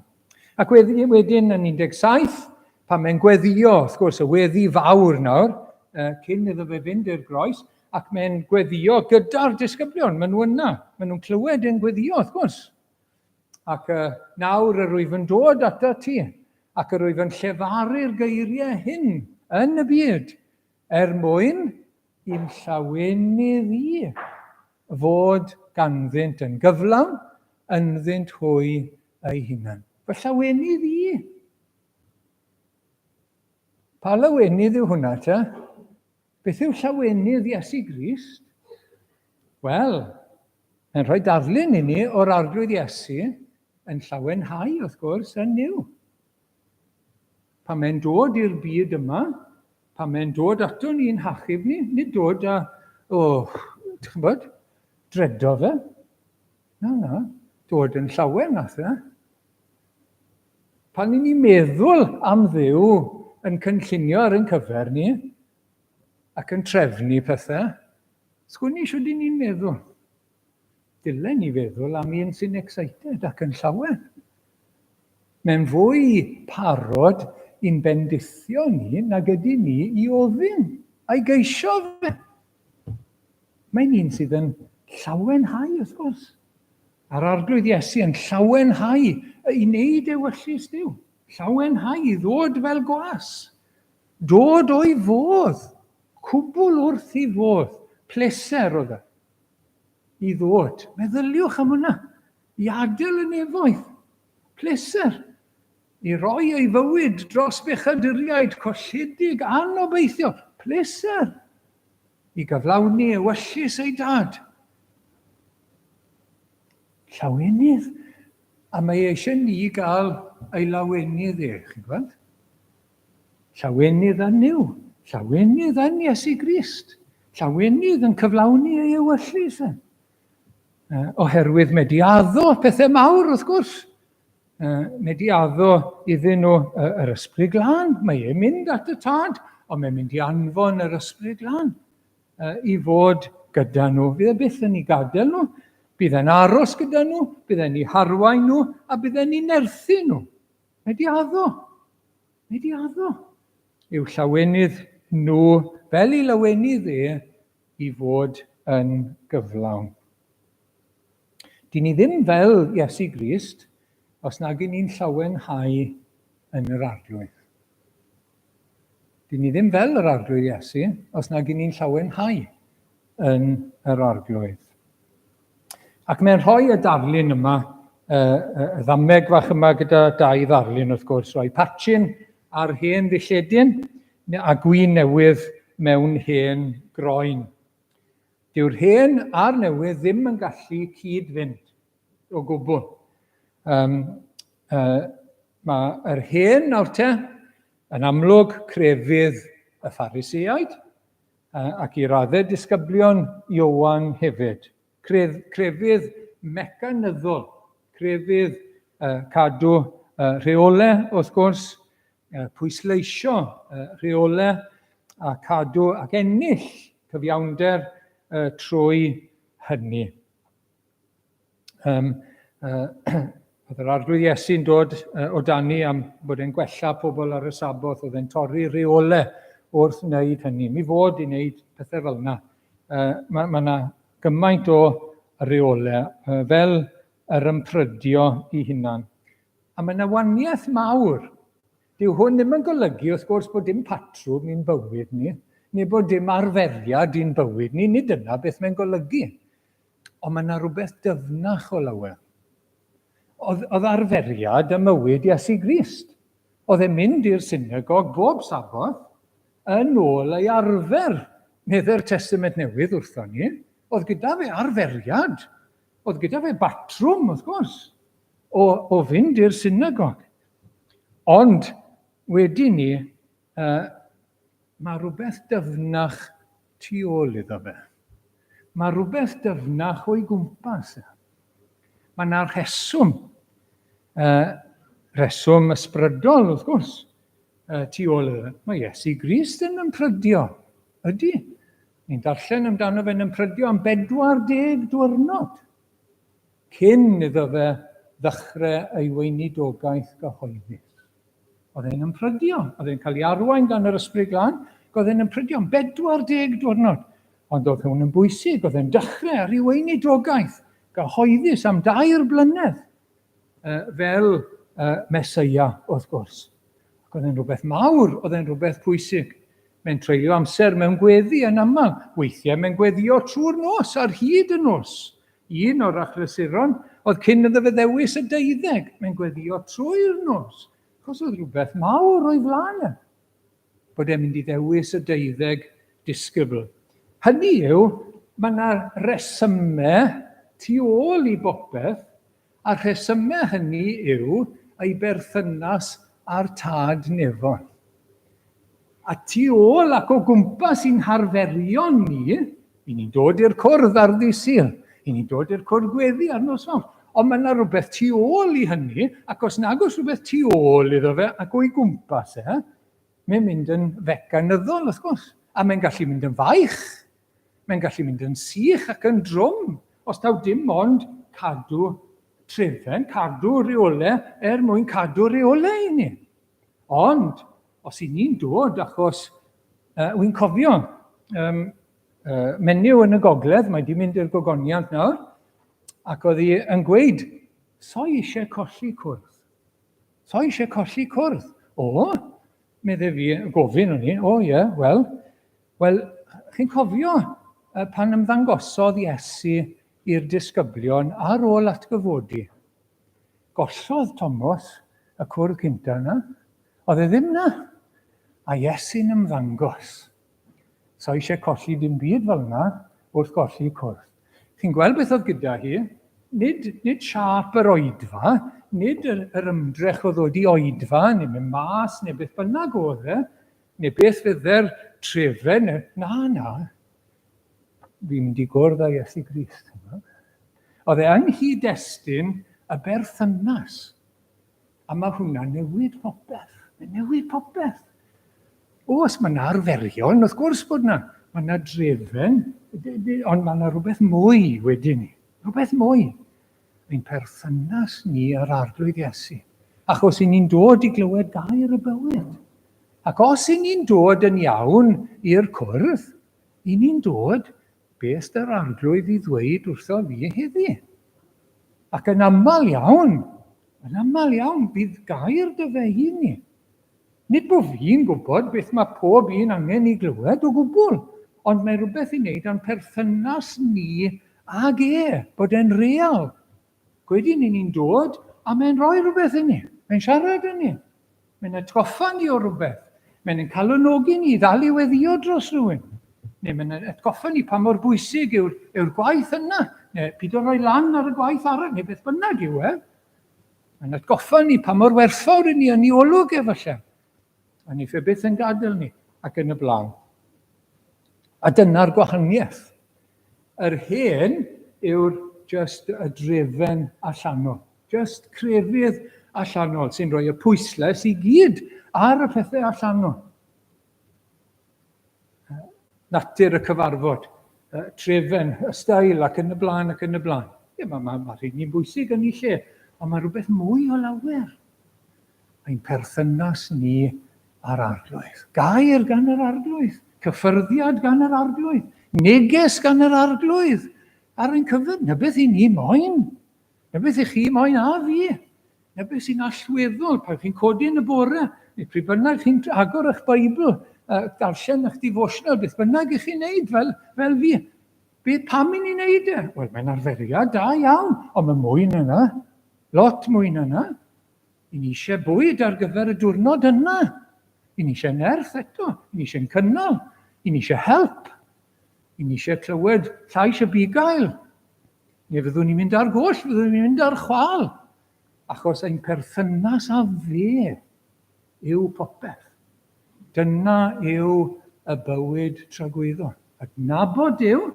Ac wedyn, wedyn yn 17, pan mae'n gweddio, wrth gwrs, y weddi fawr nawr, cyn iddo fe fynd i'r groes, ac mae'n gweddio gyda'r disgyblion, maen nhw yna, maen nhw'n clywed e'n gweddio, wrth gwrs. Ac nawr yr wyf yn dod atat ti, ac yr wyf yn llefaru'r geiriau hyn yn y byd, er mwyn i'm llawenydd i fod ganddynt yn gyflawn ynddynt hwy eu hunain. Fy llawenydd i. Pa lawenydd yw hwnna te? Beth yw llawenydd Iesu Grist? Wel, mae'n rhoi darlun i ni o'r Arglwydd Iesu yn llawenhau, wrth gwrs, yn Nuw. Pan mae'n dod i'r byd yma, pan mae'n dod ato ni'n hachub ni, nid dod â, o, oh, ti'n gwybod, dredo fe. Na, na, dod yn llawen nath e. Pan ni'n meddwl am Dduw yn cynllunio ar ein cyfer ni ac yn trefnu pethau, sgwn i shwd i ni'n meddwl. Dylen ni feddwl am un sy'n excited ac yn llawen. Mae'n fwy parod i'n bendithio ni nag ydy ni i ofyn a'i geisio fe. Mae'n un sydd yn llawenhau, wrth gwrs. A'r Arglwydd Iesu yn llawenhau i wneud ewyllys Duw. Llawenhau i ddod fel gwas. Dod o'i fodd, cwbl wrth i fodd, pleser oedd e. I ddod. Meddyliwch am hwnna. I adael y nefoedd. Pleser. I roi ei fywyd dros bechaduriaid colledig anobeithiol. Pleser. I gyflawni ewyllys ei dad. Llawenydd. A mae eisiau ni gael ei lawenydd e, chi'n gweld? Llawenydd yn Nuw. Llawenydd yn Iesu Grist. Llawenydd yn cyflawni ei ewyllys e. Oherwydd mae di addo pethau mawr, wrth gwrs. Mae di addo iddyn nhw yr Ysbryd Glân. Mae e'n mynd at y Tad, ond mae'n mynd i anfon yr Ysbryd Glân i fod gyda nhw. Fydd e byth yn ei gadael nhw, bydd e'n aros gyda nhw, bydd e'n eu harwain nhw, a bydd e'n eu nerthu nhw. Mae di addo. Mae di addo. Yw llawenydd nhw fel i lawenydd e i fod yn gyflawn. Dyn ni ddim fel Iesu Grist os nag y'n ni'n llawenhau yn yr Arglwydd. Dyn ni ddim fel yr Arglwydd Iesu os nag y'n ni'n llawenhau yn yr Arglwydd. Ac mae'n rhoi y darlun yma, y ddameg fach yma gyda dau ddarlun wrth gwrs, rhoi patchin ar hen ddilledyn a gwin newydd mewn hen groen. Dyw'r hen a'r newydd ddim yn gallu cyd-fynd o gwbl. Um, mae yr hen nawr te yn amlwg crefydd y Phariseaid ac i raddau disgyblion Iowan hefyd. Cref, crefydd mecanyddol, crefydd cadw rheolau wrth gwrs, pwysleisio rheolau a cadw ac ennill cyfiawnder trwy hynny. Um, oedd yr Arglwydd Iesu'n dod o dani am bod e'n gwella pobl ar y Saboth, oedd e'n torri rheolau wrth wneud hynny. Mi fod i wneud pethau fel yna. Mae yna ma gymaint o reolau fel yr ymprydio i hunan. A mae yna waniaeth mawr. Dyw hwn ddim yn golygu, wrth gwrs, bod dim patrwm i'n bywyd ni, neu bod dim arferiad i'n bywyd ni. Nid dyna beth mae'n golygu. Ond mae yna rhywbeth dyfnach o lawer. Oedd, oedd arferiad y mywyd Iesu Grist. Oedd e'n mynd i'r synagog bob Saboth yn ôl ei arfer, medde'r Testament Newydd wrthon ni. Oedd gyda fe arferiad. Oedd gyda fe batrwm, wrth gwrs. o, o fynd i'r synagog. Ond wedi ni, uh, mae rhywbeth dyfnach tu ôl iddo fe. Mae rhywbeth dyfnach o'i gwmpas e. Mae yna rheswm, uh, rheswm ysbrydol wrth gwrs, uh, tu ôl iddo fe. Mae Iesu Grist yn ymprydio, ydy. Ni'n darllen amdano fe'n ymprydio am 40 diwrnod. Cyn iddo fe ddechrau ei weinidogaeth gyhoeddus. Oedd e'n ymprydio, oedd e'n cael ei arwain gan yr Ysbryd Glân, ac oedd e'n ymprydio am 40 diwrnod. Ond oedd hwn yn bwysig, oedd e'n dechrau ar ei weinidogaeth gyhoeddus am dair blynedd fel Meseia, wrth gwrs. Ac oedd e'n rhywbeth mawr, oedd e'n rhywbeth pwysig. Mae'n treulio amser mewn gweddi yn aml, weithiau mae'n gweddio trwy'r nos, ar hyd y nos. Un o'r achlysuron oedd cyn iddo fe ddewis y deuddeg, mae'n gweddio trwy'r nos, achos oedd rhywbeth mawr o'i flaen e, bod e'n mynd i ddewis y deuddeg disgybl. Hynny yw, mae yna resymau tu ôl i bopeth, a'r rhesymau hynny yw ei berthynas â'r Tad Nefol. A tu ôl ac o gwmpas i'n harferion ni, i ni'n dod i'r cwrdd ar ddydd Sul, i ni'n dod i'r cwrdd gweddi ar nos Fawrth, ond mae yna rhywbeth tu ôl i hynny, ac os nag oes rhywbeth tu ôl iddo fe ac o'i gwmpas e, mae'n mynd yn fecanyddol, wrth gwrs, a mae'n gallu mynd yn faich, mae'n gallu mynd yn sych ac yn drwm, os taw dim ond cadw trefen, cadw rheolau er mwyn cadw rheolau i ni. Ond, os i ni'n dod achos, wy'n cofio, um, Menyw yn y gogledd, mae di mynd i'r gogoniant nawr, ac oedd hi yn gweud, so i eisiau colli cwrdd. So i eisiau colli cwrdd. O, medde fi, gofyn o'n i, o ie, yeah, wel, wel, chi'n cofio pan ymddangosodd Iesu i'r disgyblion ar ôl atgyfodi? Gollodd Tomos y cwrdd cynta yna. Oedd e ddim na. A Iesu'n ymddangos. So eisiau colli dim byd fel yna wrth golli cwrdd. Chi'n gweld beth oedd gyda hi? Nid, nid siâp yr oedfa, nid yr, yr ymdrech o ddod i oedfa, neu mynd mas, neu beth bynnag oedd e, neu beth fydde'r trefen, na, na. Fi'n mynd i gwrdd â Iesu Grist. Oedd e yng nghyd-destun y berthynas. A mae hwnna'n newid popeth. Mae'n newid popeth. Oes, mae yna arferion, wrth gwrs bod yna. Mae yna drefen, ond mae yna rhywbeth mwy wedyn ni. Rhywbeth mwy. Ein perthynas ni â'r Arglwydd Iesu. Achos i ni'n dod i glywed gair y bywyd. Ac os i ni'n dod yn iawn i'r cwrdd, i ni'n dod beth dy'r Arglwydd i ddweud wrtho fi heddi. Ac yn aml iawn, yn aml iawn, bydd gair dy fe i ni. Nid bod fi'n gwybod beth mae pob un angen i glywed o gwbl, ond mae rhywbeth i wneud â'n perthynas ni ag e, bod e'n real. Gwedyn i ni'n dod a mae'n rhoi rhywbeth i ni, mae'n siarad â ni, mae'n atgoffa ni o rhywbeth, mae'n ein calonogi ni i ddal i weddio dros rhywun, neu mae'n atgoffa ni pa mor bwysig yw'r yw gwaith yna, neu pido rhoi lan ar y gwaith arall, neu beth bynnag yw e. Mae'n atgoffa ni pa mor werthfawr i ni yn ei olwg efallai. A ni fe byth yn gadael ni ac yn y blaen. A dyna'r gwahaniaeth. Yr hen yw'r just y drefen allanol. Just crefydd allanol sy'n rhoi y pwyslais i gyd ar y pethau allanol. Natur y cyfarfod, trefen, y stael ac yn y blaen ac yn y blaen. Ie, mae ma, ma rheini'n bwysig yn ei lle, ond mae rhywbeth mwy o lawer. Ein perthynas ni â'r Arglwydd. Gair gan yr Arglwydd, cyffyrddiad gan yr Arglwydd, neges gan yr Arglwydd ar ein cyfer. Na beth i ni moyn, na beth i chi moyn a fi. Na beth sy'n allweddol pan chi'n codi yn y bore, neu pryd bynnag chi'n agor eich Beibl, darllen eich devotional, beth bynnag i chi'n neud fel, fel fi. Be, pam i ni'n neud e? Wel, mae'n arferiad da iawn, ond mae mwy na yna. Lot mwy na yna. I ni eisiau bwyd ar gyfer y diwrnod yna. I ni eisiau nerth eto. I ni eisiau'n cynnal. I ni eisiau help. I ni eisiau clywed llais y bugail. Neu fyddwn ni'n mynd ar goll, fyddwn ni'n mynd ar chwal. Achos ein perthynas â fe yw popeth. Dyna yw y bywyd tragwyddol. Adnabod Duw,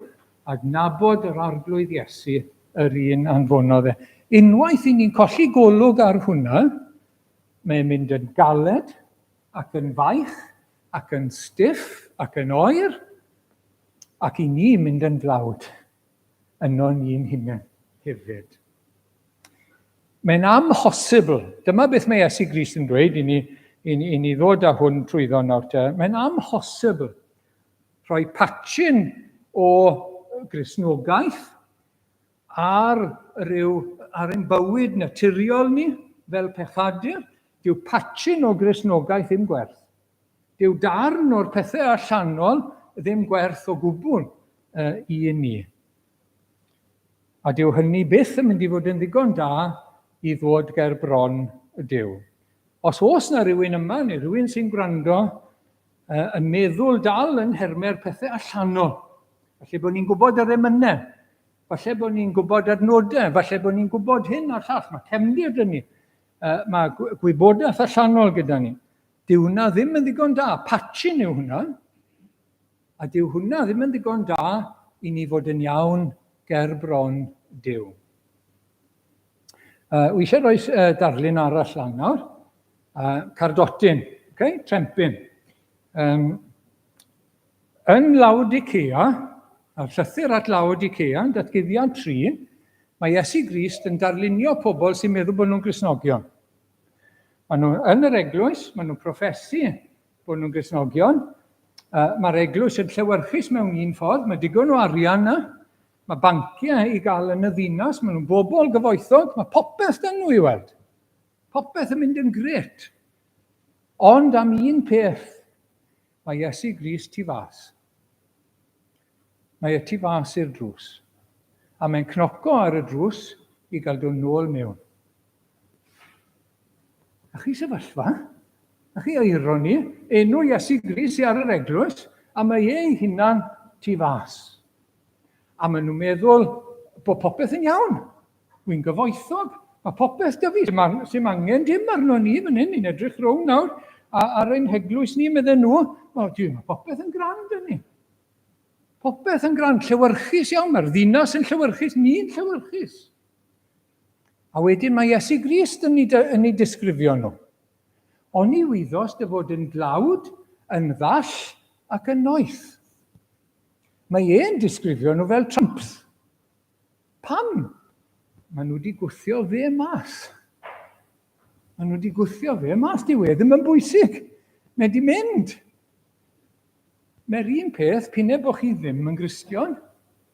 adnabod yr Arglwydd Iesu, yr un anfonodd e. Unwaith i ni'n colli golwg ar hwnna, mae'n mynd yn galed ac yn faich ac yn stiff ac yn oer ac i ni mynd yn dlawd. yno ni'n hunain hefyd. Mae'n amhosibl, dyma beth mae Iesu Grist yn dweud i ni, i ni, i ni ddod â hwn trwyddo nawr te, mae'n amhosibl rhoi patchyn o Gristnogaeth ar ryw, ar ein bywyd naturiol ni fel pechadur, dyw patchyn o Gristnogaeth ddim gwerth. Dyw darn o'r pethau allanol ddim gwerth o gwbl i ni. A dyw hynny byth yn mynd i fod yn ddigon da i ddod ger bron y Duw. Os oes na rhywun yma neu rhywun sy'n gwrando yn meddwl dal yn nhermau'r pethau allanol, falle bod ni'n gwybod yr emynau, falle bod ni'n gwybod adnodau, falle bod ni'n gwybod hyn a'r llall, mae cefndir dyn ni, mae gwybodaeth allanol gyda ni. Dyw hwnna ddim yn ddigon da. Patching yw hwnna. A dyw hwnna ddim yn ddigon da i ni fod yn iawn ger bron Duw. Wi eisiau rhoi darlun arall lan nawr. Cardotyn, okay? Trempyn. Yn Laodicea, a'r llythyr at Laodicea, yn datguddiad 3, mae Iesu Grist yn darlunio pobl sy'n meddwl bod nhw'n Gristnogion. Maen nhw yn yr eglwys, maen nhw'n proffesu bod nhw'n Gristnogion, Mae'r eglwys yn llewyrchus mewn un ffordd, mae digon o arian yna, mae banciau i gael yn y ddinas, maen nhw'n bobl gyfoethog, mae popeth dyn nhw i weld. Popeth yn mynd yn gret. Ond am un peth, mae Iesu Grist tu fas. Mae e tu fas i'r drws. A mae'n cnoco ar y drws i gael dod nôl mewn. A chi sefyllfa? A chi eironi? Enw Iesu Grist sy ar yr eglwys, a mae e ei hunan tu fas. A maen nhw'n meddwl bod popeth yn iawn. Wy'n gyfoethog, mae popeth 'da fi, sy'm angen dim arno ni fan hyn, ni'n edrych rownd nawr a, ar ein heglwys ni, medden nhw, o, dwi, mae popeth yn grand yn ni. Popeth yn grand, llewyrchus iawn, mae'r ddinas yn llewyrchus, ni'n llewyrchus. A wedyn mae Iesu Grist yn ei, yn ei disgrifio nhw. Oni wyddos dy fod yn dlawd, yn ddall ac yn noeth. Mae e'n disgrifio nhw fel tramps. Pam? Maen nhw wedi gwthio fe mas. Maen nhw wedi gwthio fe mas. Dyw e ddim yn bwysig. Mae wedi mynd. Mae'r un peth, p'un bod chi ddim yn Gristion,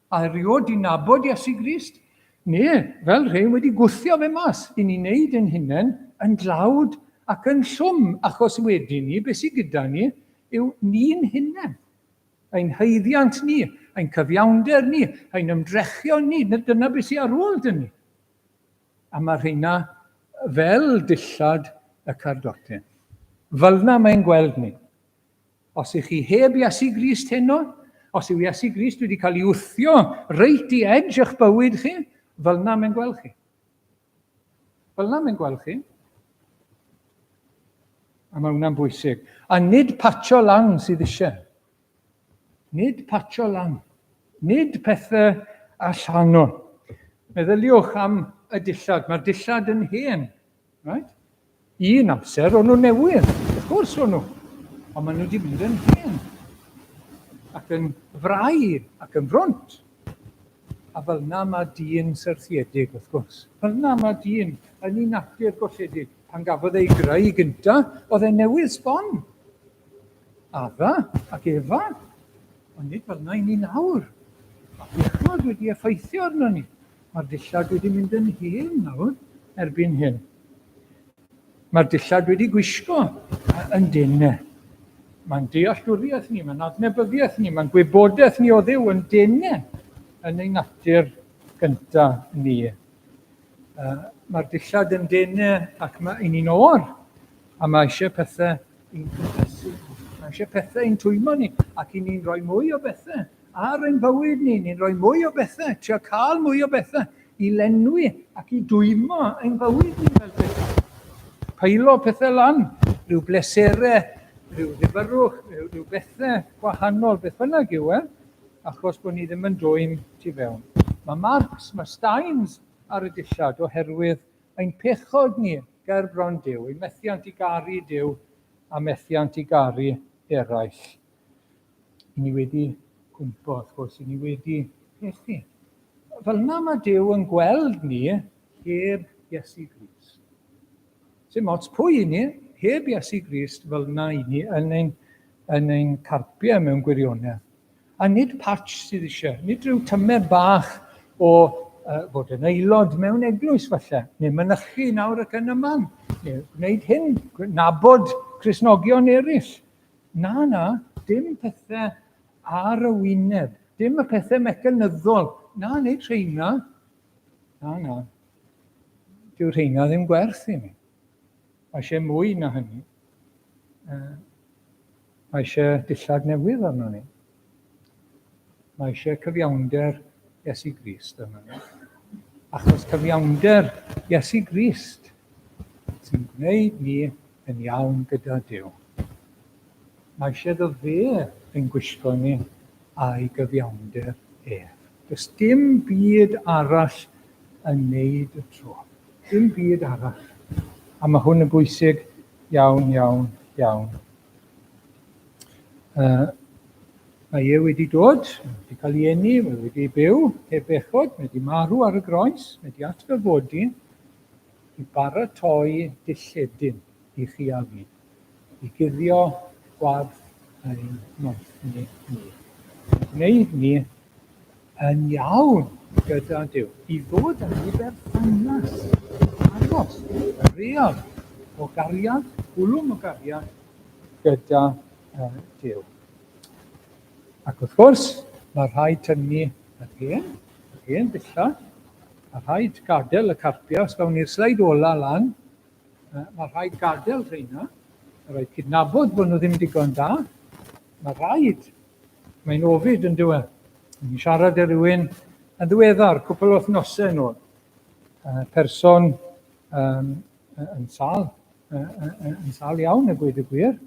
a erioed di nabod Iesu Grist, neu fel rhain wedi gwthio fe mas, i ni wneud ein hunain yn dlawd ac yn llwm, achos wedyn ni, beth sydd gyda ni, yw ni'n hunain. Ein haeddiant ni, ein cyfiawnder ni, ein ymdrechion ni, dyna beth sydd ar ôl dyn ni. A mae rheina fel dillad y cardotyn. Fel yna mae'n gweld ni. Os ych chi heb Iesu Grist heno, os yw Iesu Grist wedi cael ei wthio reit i edge eich bywyd chi, fel yna mae'n gweld chi. Fel yna mae'n gweld chi. A mae hwnna'n bwysig. A nid patio lan sydd eisiau. Nid patio lan. Nid pethau allanol. Meddyliwch am y dillad. Mae'r dillad yn hen. Right? Un amser o'n nhw newydd, wrth gwrs o'n nhw. Ond maen nhw wedi mynd yn hen. Ac yn frau ac yn frwnt. A fel yna mae dyn syrthiedig, wrth gwrs. Fel yna mae dyn yn ei natur golledig. Pan gafodd ei greu gynta, oedd e newydd sbon. Adda ac Efa. Ond nid fel yna i ni nawr. Mae pechod wedi effeithio arno ni. Mae'r dillad wedi mynd yn hen nawr erbyn hyn. Mae'r dillad wedi gwisgo yn denau. Mae'n dealltwriaeth ni, mae'n adnabyddiaeth ni, mae'n gwybodaeth ni o Dduw yn denau yn ei natur gyntaf ni. Mae'r dillad yn denau ac mae ni'n oer a mae eisiau pethau i'n cynhesu. Mae eisiau pethau i'n twymo ni ac i ni'n rhoi mwy o bethau ar ein bywyd ni, ni'n rhoi mwy o bethau, trio cael mwy o bethau i lenwi ac i dwymo ein bywyd ni fel pethau. Peilo pethau lan, rhyw bleserau, rhyw ddifyrrwch, rhyw, rhyw bethau gwahanol, beth bynnag yw e, achos bod ni ddim yn dwym tu fewn. Mae marks, mae stains ar y dillad oherwydd ein pechod ni ger bron Duw, ein methiant i garu Duw a methiant i garu eraill. I ni wedi cwmpo, wrth gwrs, i ni wedi pechu. Fel yna mae Duw yn gweld ni heb Iesu Grist. Sim ots pwy i ni, heb Iesu Grist fel yna i ni yn ein, yn ein carpiau mewn gwirionedd. A nid patch sydd eisiau, nid rhyw tymer bach o fod yn aelod mewn eglwys falle, neu mynychu nawr ac yn y man, neu gwneud hyn, nabod Cristnogion eraill. Na, na, dim pethau ar y wyneb, dim y pethau mecanyddol. Na, nid rheina. Na, na. Dyw rheina ddim gwerth i mi. Mae eisiau mwy na hynny. Mae eisiau dillad newydd arno ni. Mae eisiau cyfiawnder Iesu Grist arno ni. Achos cyfiawnder Iesu Grist sy'n gwneud ni yn iawn gyda Duw. Mae eisiau iddo fe ein gwisgo ni a'i gyfiawnder ef. Does dim byd arall yn neud y tro. Dim byd arall. A mae hwn yn bwysig iawn, iawn, iawn. Mae e wedi dod, mae wedi cael ei eni, mae wedi byw heb bechod, mae wedi marw ar y groes, mae wedi atgyfodi, i baratoi dilledyn i chi a fi, i guddio gwarth ein noethni ni. Yn gwneud ni yn iawn gyda Duw, i ddod â ni berthynas agos, real, o gariad, gwlwm o gariad gyda Duw. Ac wrth gwrs, mae rhaid tynnu yr hen, yr hen ddillad, a rhaid gadael y carpiau, os gawn ni'r sleid ola lan, mae rhaid gadael rheina, mae rhaid cydnabod bod nhw ddim digon da, mae rhaid, mae'n ofid yn dywe. Ni'n siarad â rhywun yn ddiweddar, cwpl o wythnosau yn ôl, person yn sâl, yn sâl iawn a gweud y gwir,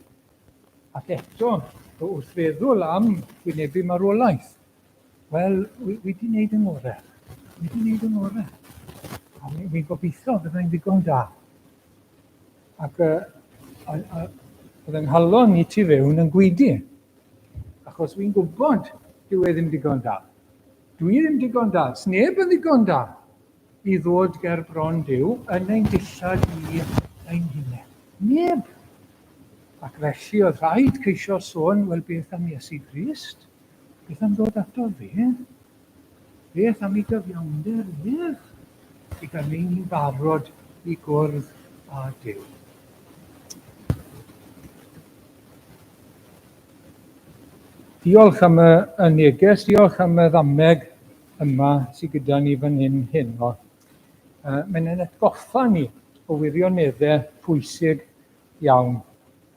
ac eto, wrth feddwl am wynebu marwolaeth, wel, wi wedi wneud yng ngorau. Wi wedi wneud yng ngorau. A fi'n gobeithio byddai'n ddigon da. Ac oedd yng nghalon i tu fewn yn gwydi. Achos fi'n gwybod dyw e ddim digon da. Dwi ddim digon da. Sneb yn ddigon da i ddod ger bron Duw yn ein dillad ni ein hunain. Neb. Ac felly oedd rhaid ceisio sôn, wel beth am Iesu Grist? Beth am ddod ato fe? Beth am ei gyfiawnder ef? I gael ein ni'n barod i gwrdd â Duw. Diolch am y, y neges, diolch am y ddameg yma sydd gyda ni fan hyn heno. Mae'n ein atgoffa ni o wirioneddau pwysig iawn.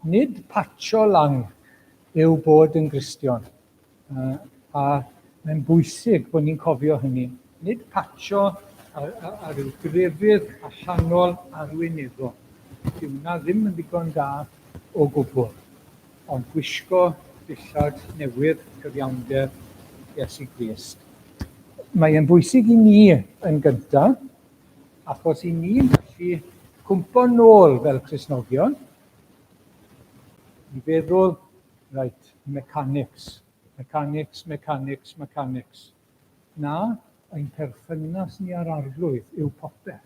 Nid patsio lan yw bod yn Gristion. A mae'n bwysig bod ni'n cofio hynny. Nid patsio ar ryw grefydd allanol arweinyddol. Dyw hwnna ddim yn ddigon da o gwbl. Ond gwisgo dillad newydd cyfiawnder Iesu Grist. Mae e'n bwysig i ni yn gyntaf, achos i ni'n gallu cwmpo nôl fel Cristnogion, i feddwl, right, mechanics, mechanics, mechanics, mechanics. Na, ein perthynas ni â'r Arglwydd yw popeth.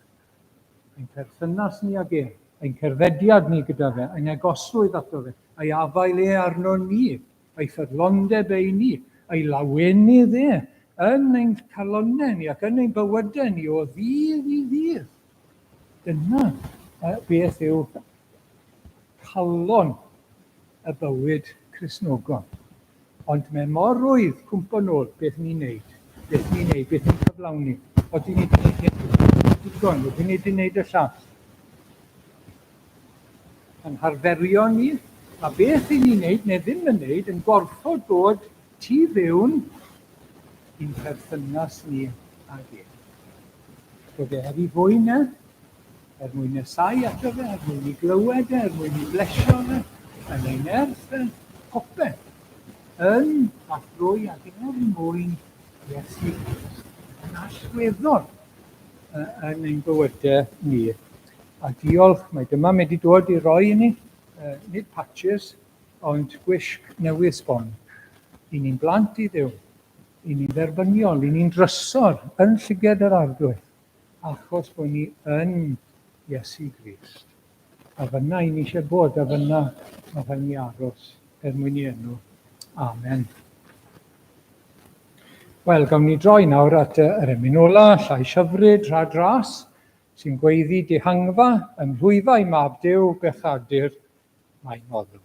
Ein perthynas ni ag e, ein cerddediad ni gyda fe, ein agosrwydd ato fe, a'i afael e arno ni, a'i ffyddlondeb e i ni, a'i lawenydd e yn ein calonnau ni ac yn ein bywydau ni o ddydd i ddydd. Dyna beth yw calon y bywyd Cristnogol. Ond mae mor rwydd cwmpo nôl beth ni'n neud, beth ni'n neud, beth ni'n cyflawni. Odi ni wedi neud hyn digon, odi ni wedi neud y llall. Yn harferion ni, a beth i ni'n neud neu ddim yn neud yn gorfod bod tu fewn i'n perthynas ni ag e. Bod e er i fwyn e, er mwyn nesau ato fe, er mwyn i glywed e, er mwyn i blesio fe, yn ei nerth e, popeth, yn a thrwy ac er mwyn Iesu Grist, yn allweddol yn ein bywydau ni. A diolch, mae dyma mae wedi dod i roi i ni, nid patches, ond gwisg newydd sbon. I ni'n blant i Dduw, i ni'n dderbyniol, i ni'n drysor yn llyged yr Arglwydd. Achos bod ni yn Iesu Grist. A fyna i ni eisiau bod, a fyna mae rhaid ni aros er mwyn i enw. Amen. Wel, gawn ni droi nawr at yr emyn ola, llais hyfryd, rhad ras, sy'n gweiddi dihangfa ym mhlwyfau mab Duw, bechadur, mae noddfa.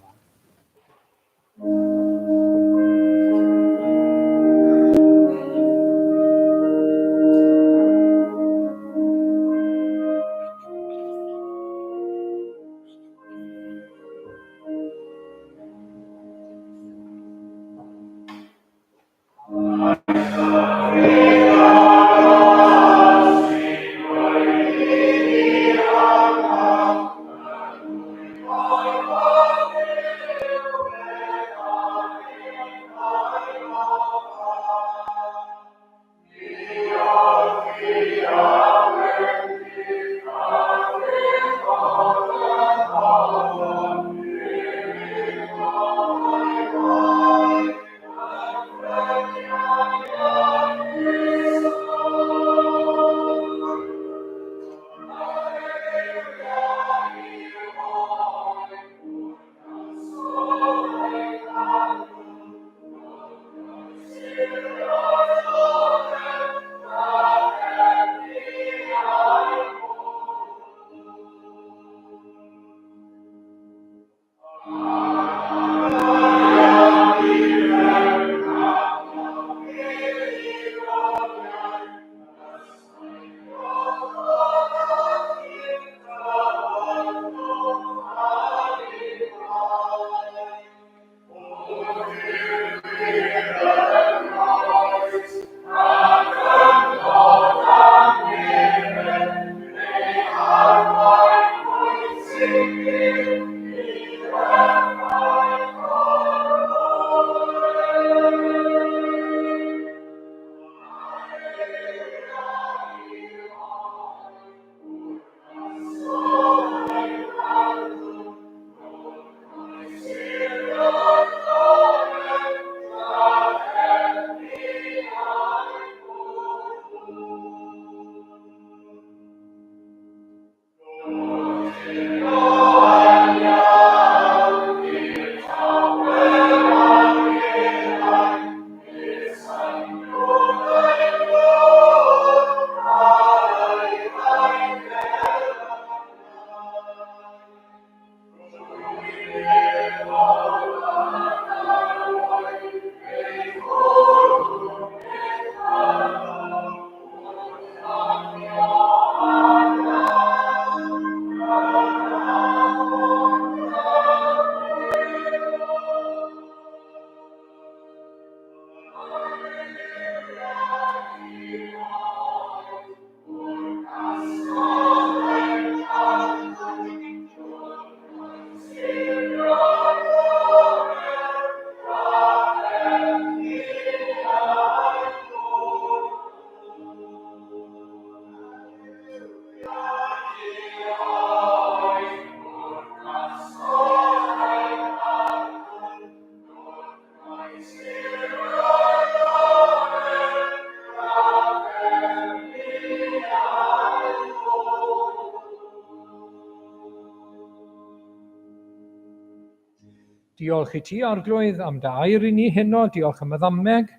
Diolch i ti, Arglwydd, am dy air i ni heno, diolch am y ddameg,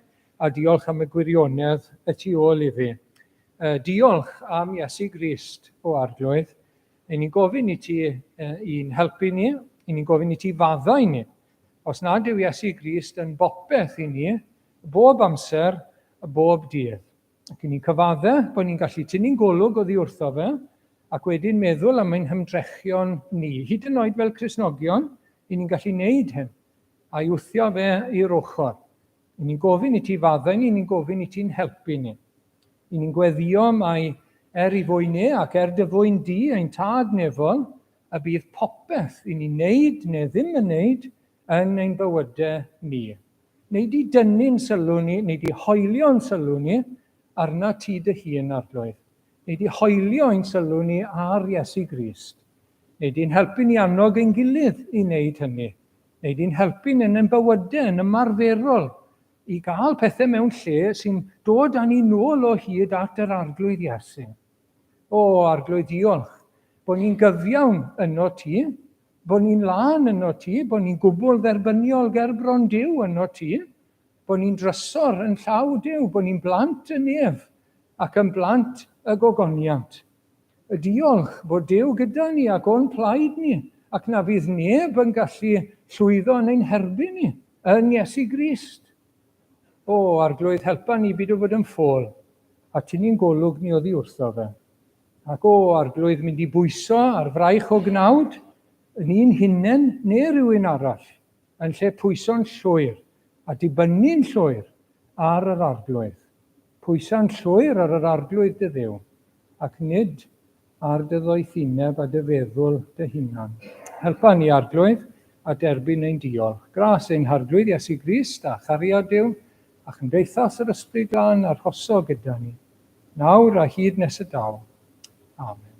a diolch am y gwirionedd y tu ôl iddi. Diolch am Iesu Grist, o Arglwydd. Ein ni'n gofyn i ti i'n helpu ni, ein ni'n gofyn i ti faddau ni. Os nad yw Iesu Grist yn bopeth i ni, bob amser, bob dydd. Ac i ni'n cyfadde bod ni'n gallu tynnu'n golwg oddi wrtho fe, ac wedyn meddwl am ein hymdrechion ni. Hyd yn oed fel Cristnogion, i ni'n gallu wneud hyn, a'i wthio fe i'r ochr. I ni'n gofyn i ti faddau ni, i ni'n gofyn i ti'n helpu ni. I ni'n gweddio mai er i fwyn e ac er dy fwyn di ein tad nefol, y bydd popeth i ni'n neud neu ddim yn neud yn ein bywydau ni. Nei di dynnu'n sylw ni, nei di hoelio'n sylw ni arna ti dy hun, Arglwydd. Nei di hoelio ein sylw ni ar Iesu Grist. Nei di'n helpu ni annog ein gilydd i wneud hynny. Nei di'n helpu ni yn ein bywydau, yn ymarferol, i gael pethau mewn lle sy'n dod â ni nôl o hyd at yr Arglwydd Iesu. O, Arglwydd, diolch bod ni'n gyfiawn yno ti, bod ni'n lân yno ti, bod ni'n gwbl dderbyniol ger bron Duw yno ti, bod ni'n drysor yn llaw Duw, bod ni'n blant y nef ac yn blant y gogoniant. Y diolch bod Duw gyda ni ac o'n plaid ni, ac na fydd neb yn gallu llwyddo yn ein herbyn ni, yn Iesu Grist. O, Arglwydd, helpa ni byd o fod yn ffôl, a tynnu'n golwg ni oddi wrtho fe. Ac o, Arglwydd, mynd i bwyso ar fraich o gnawd, yn un hunain neu rhywun arall, yn lle pwyso'n llwyr a dibynnu'n llwyr ar yr Arglwydd. Pwysa'n llwyr ar yr Arglwydd dy Dduw, ac nid ar dy ddoethineb a dy feddwl dy hunan. Helpa ni, Arglwydd, a derbyn ein diolch. Gras ein Harglwydd Iesu Grist a chariad Duw a chymdeithas yr Ysbryd Glân arhoso gyda ni, nawr a hyd nes y daw. Amen.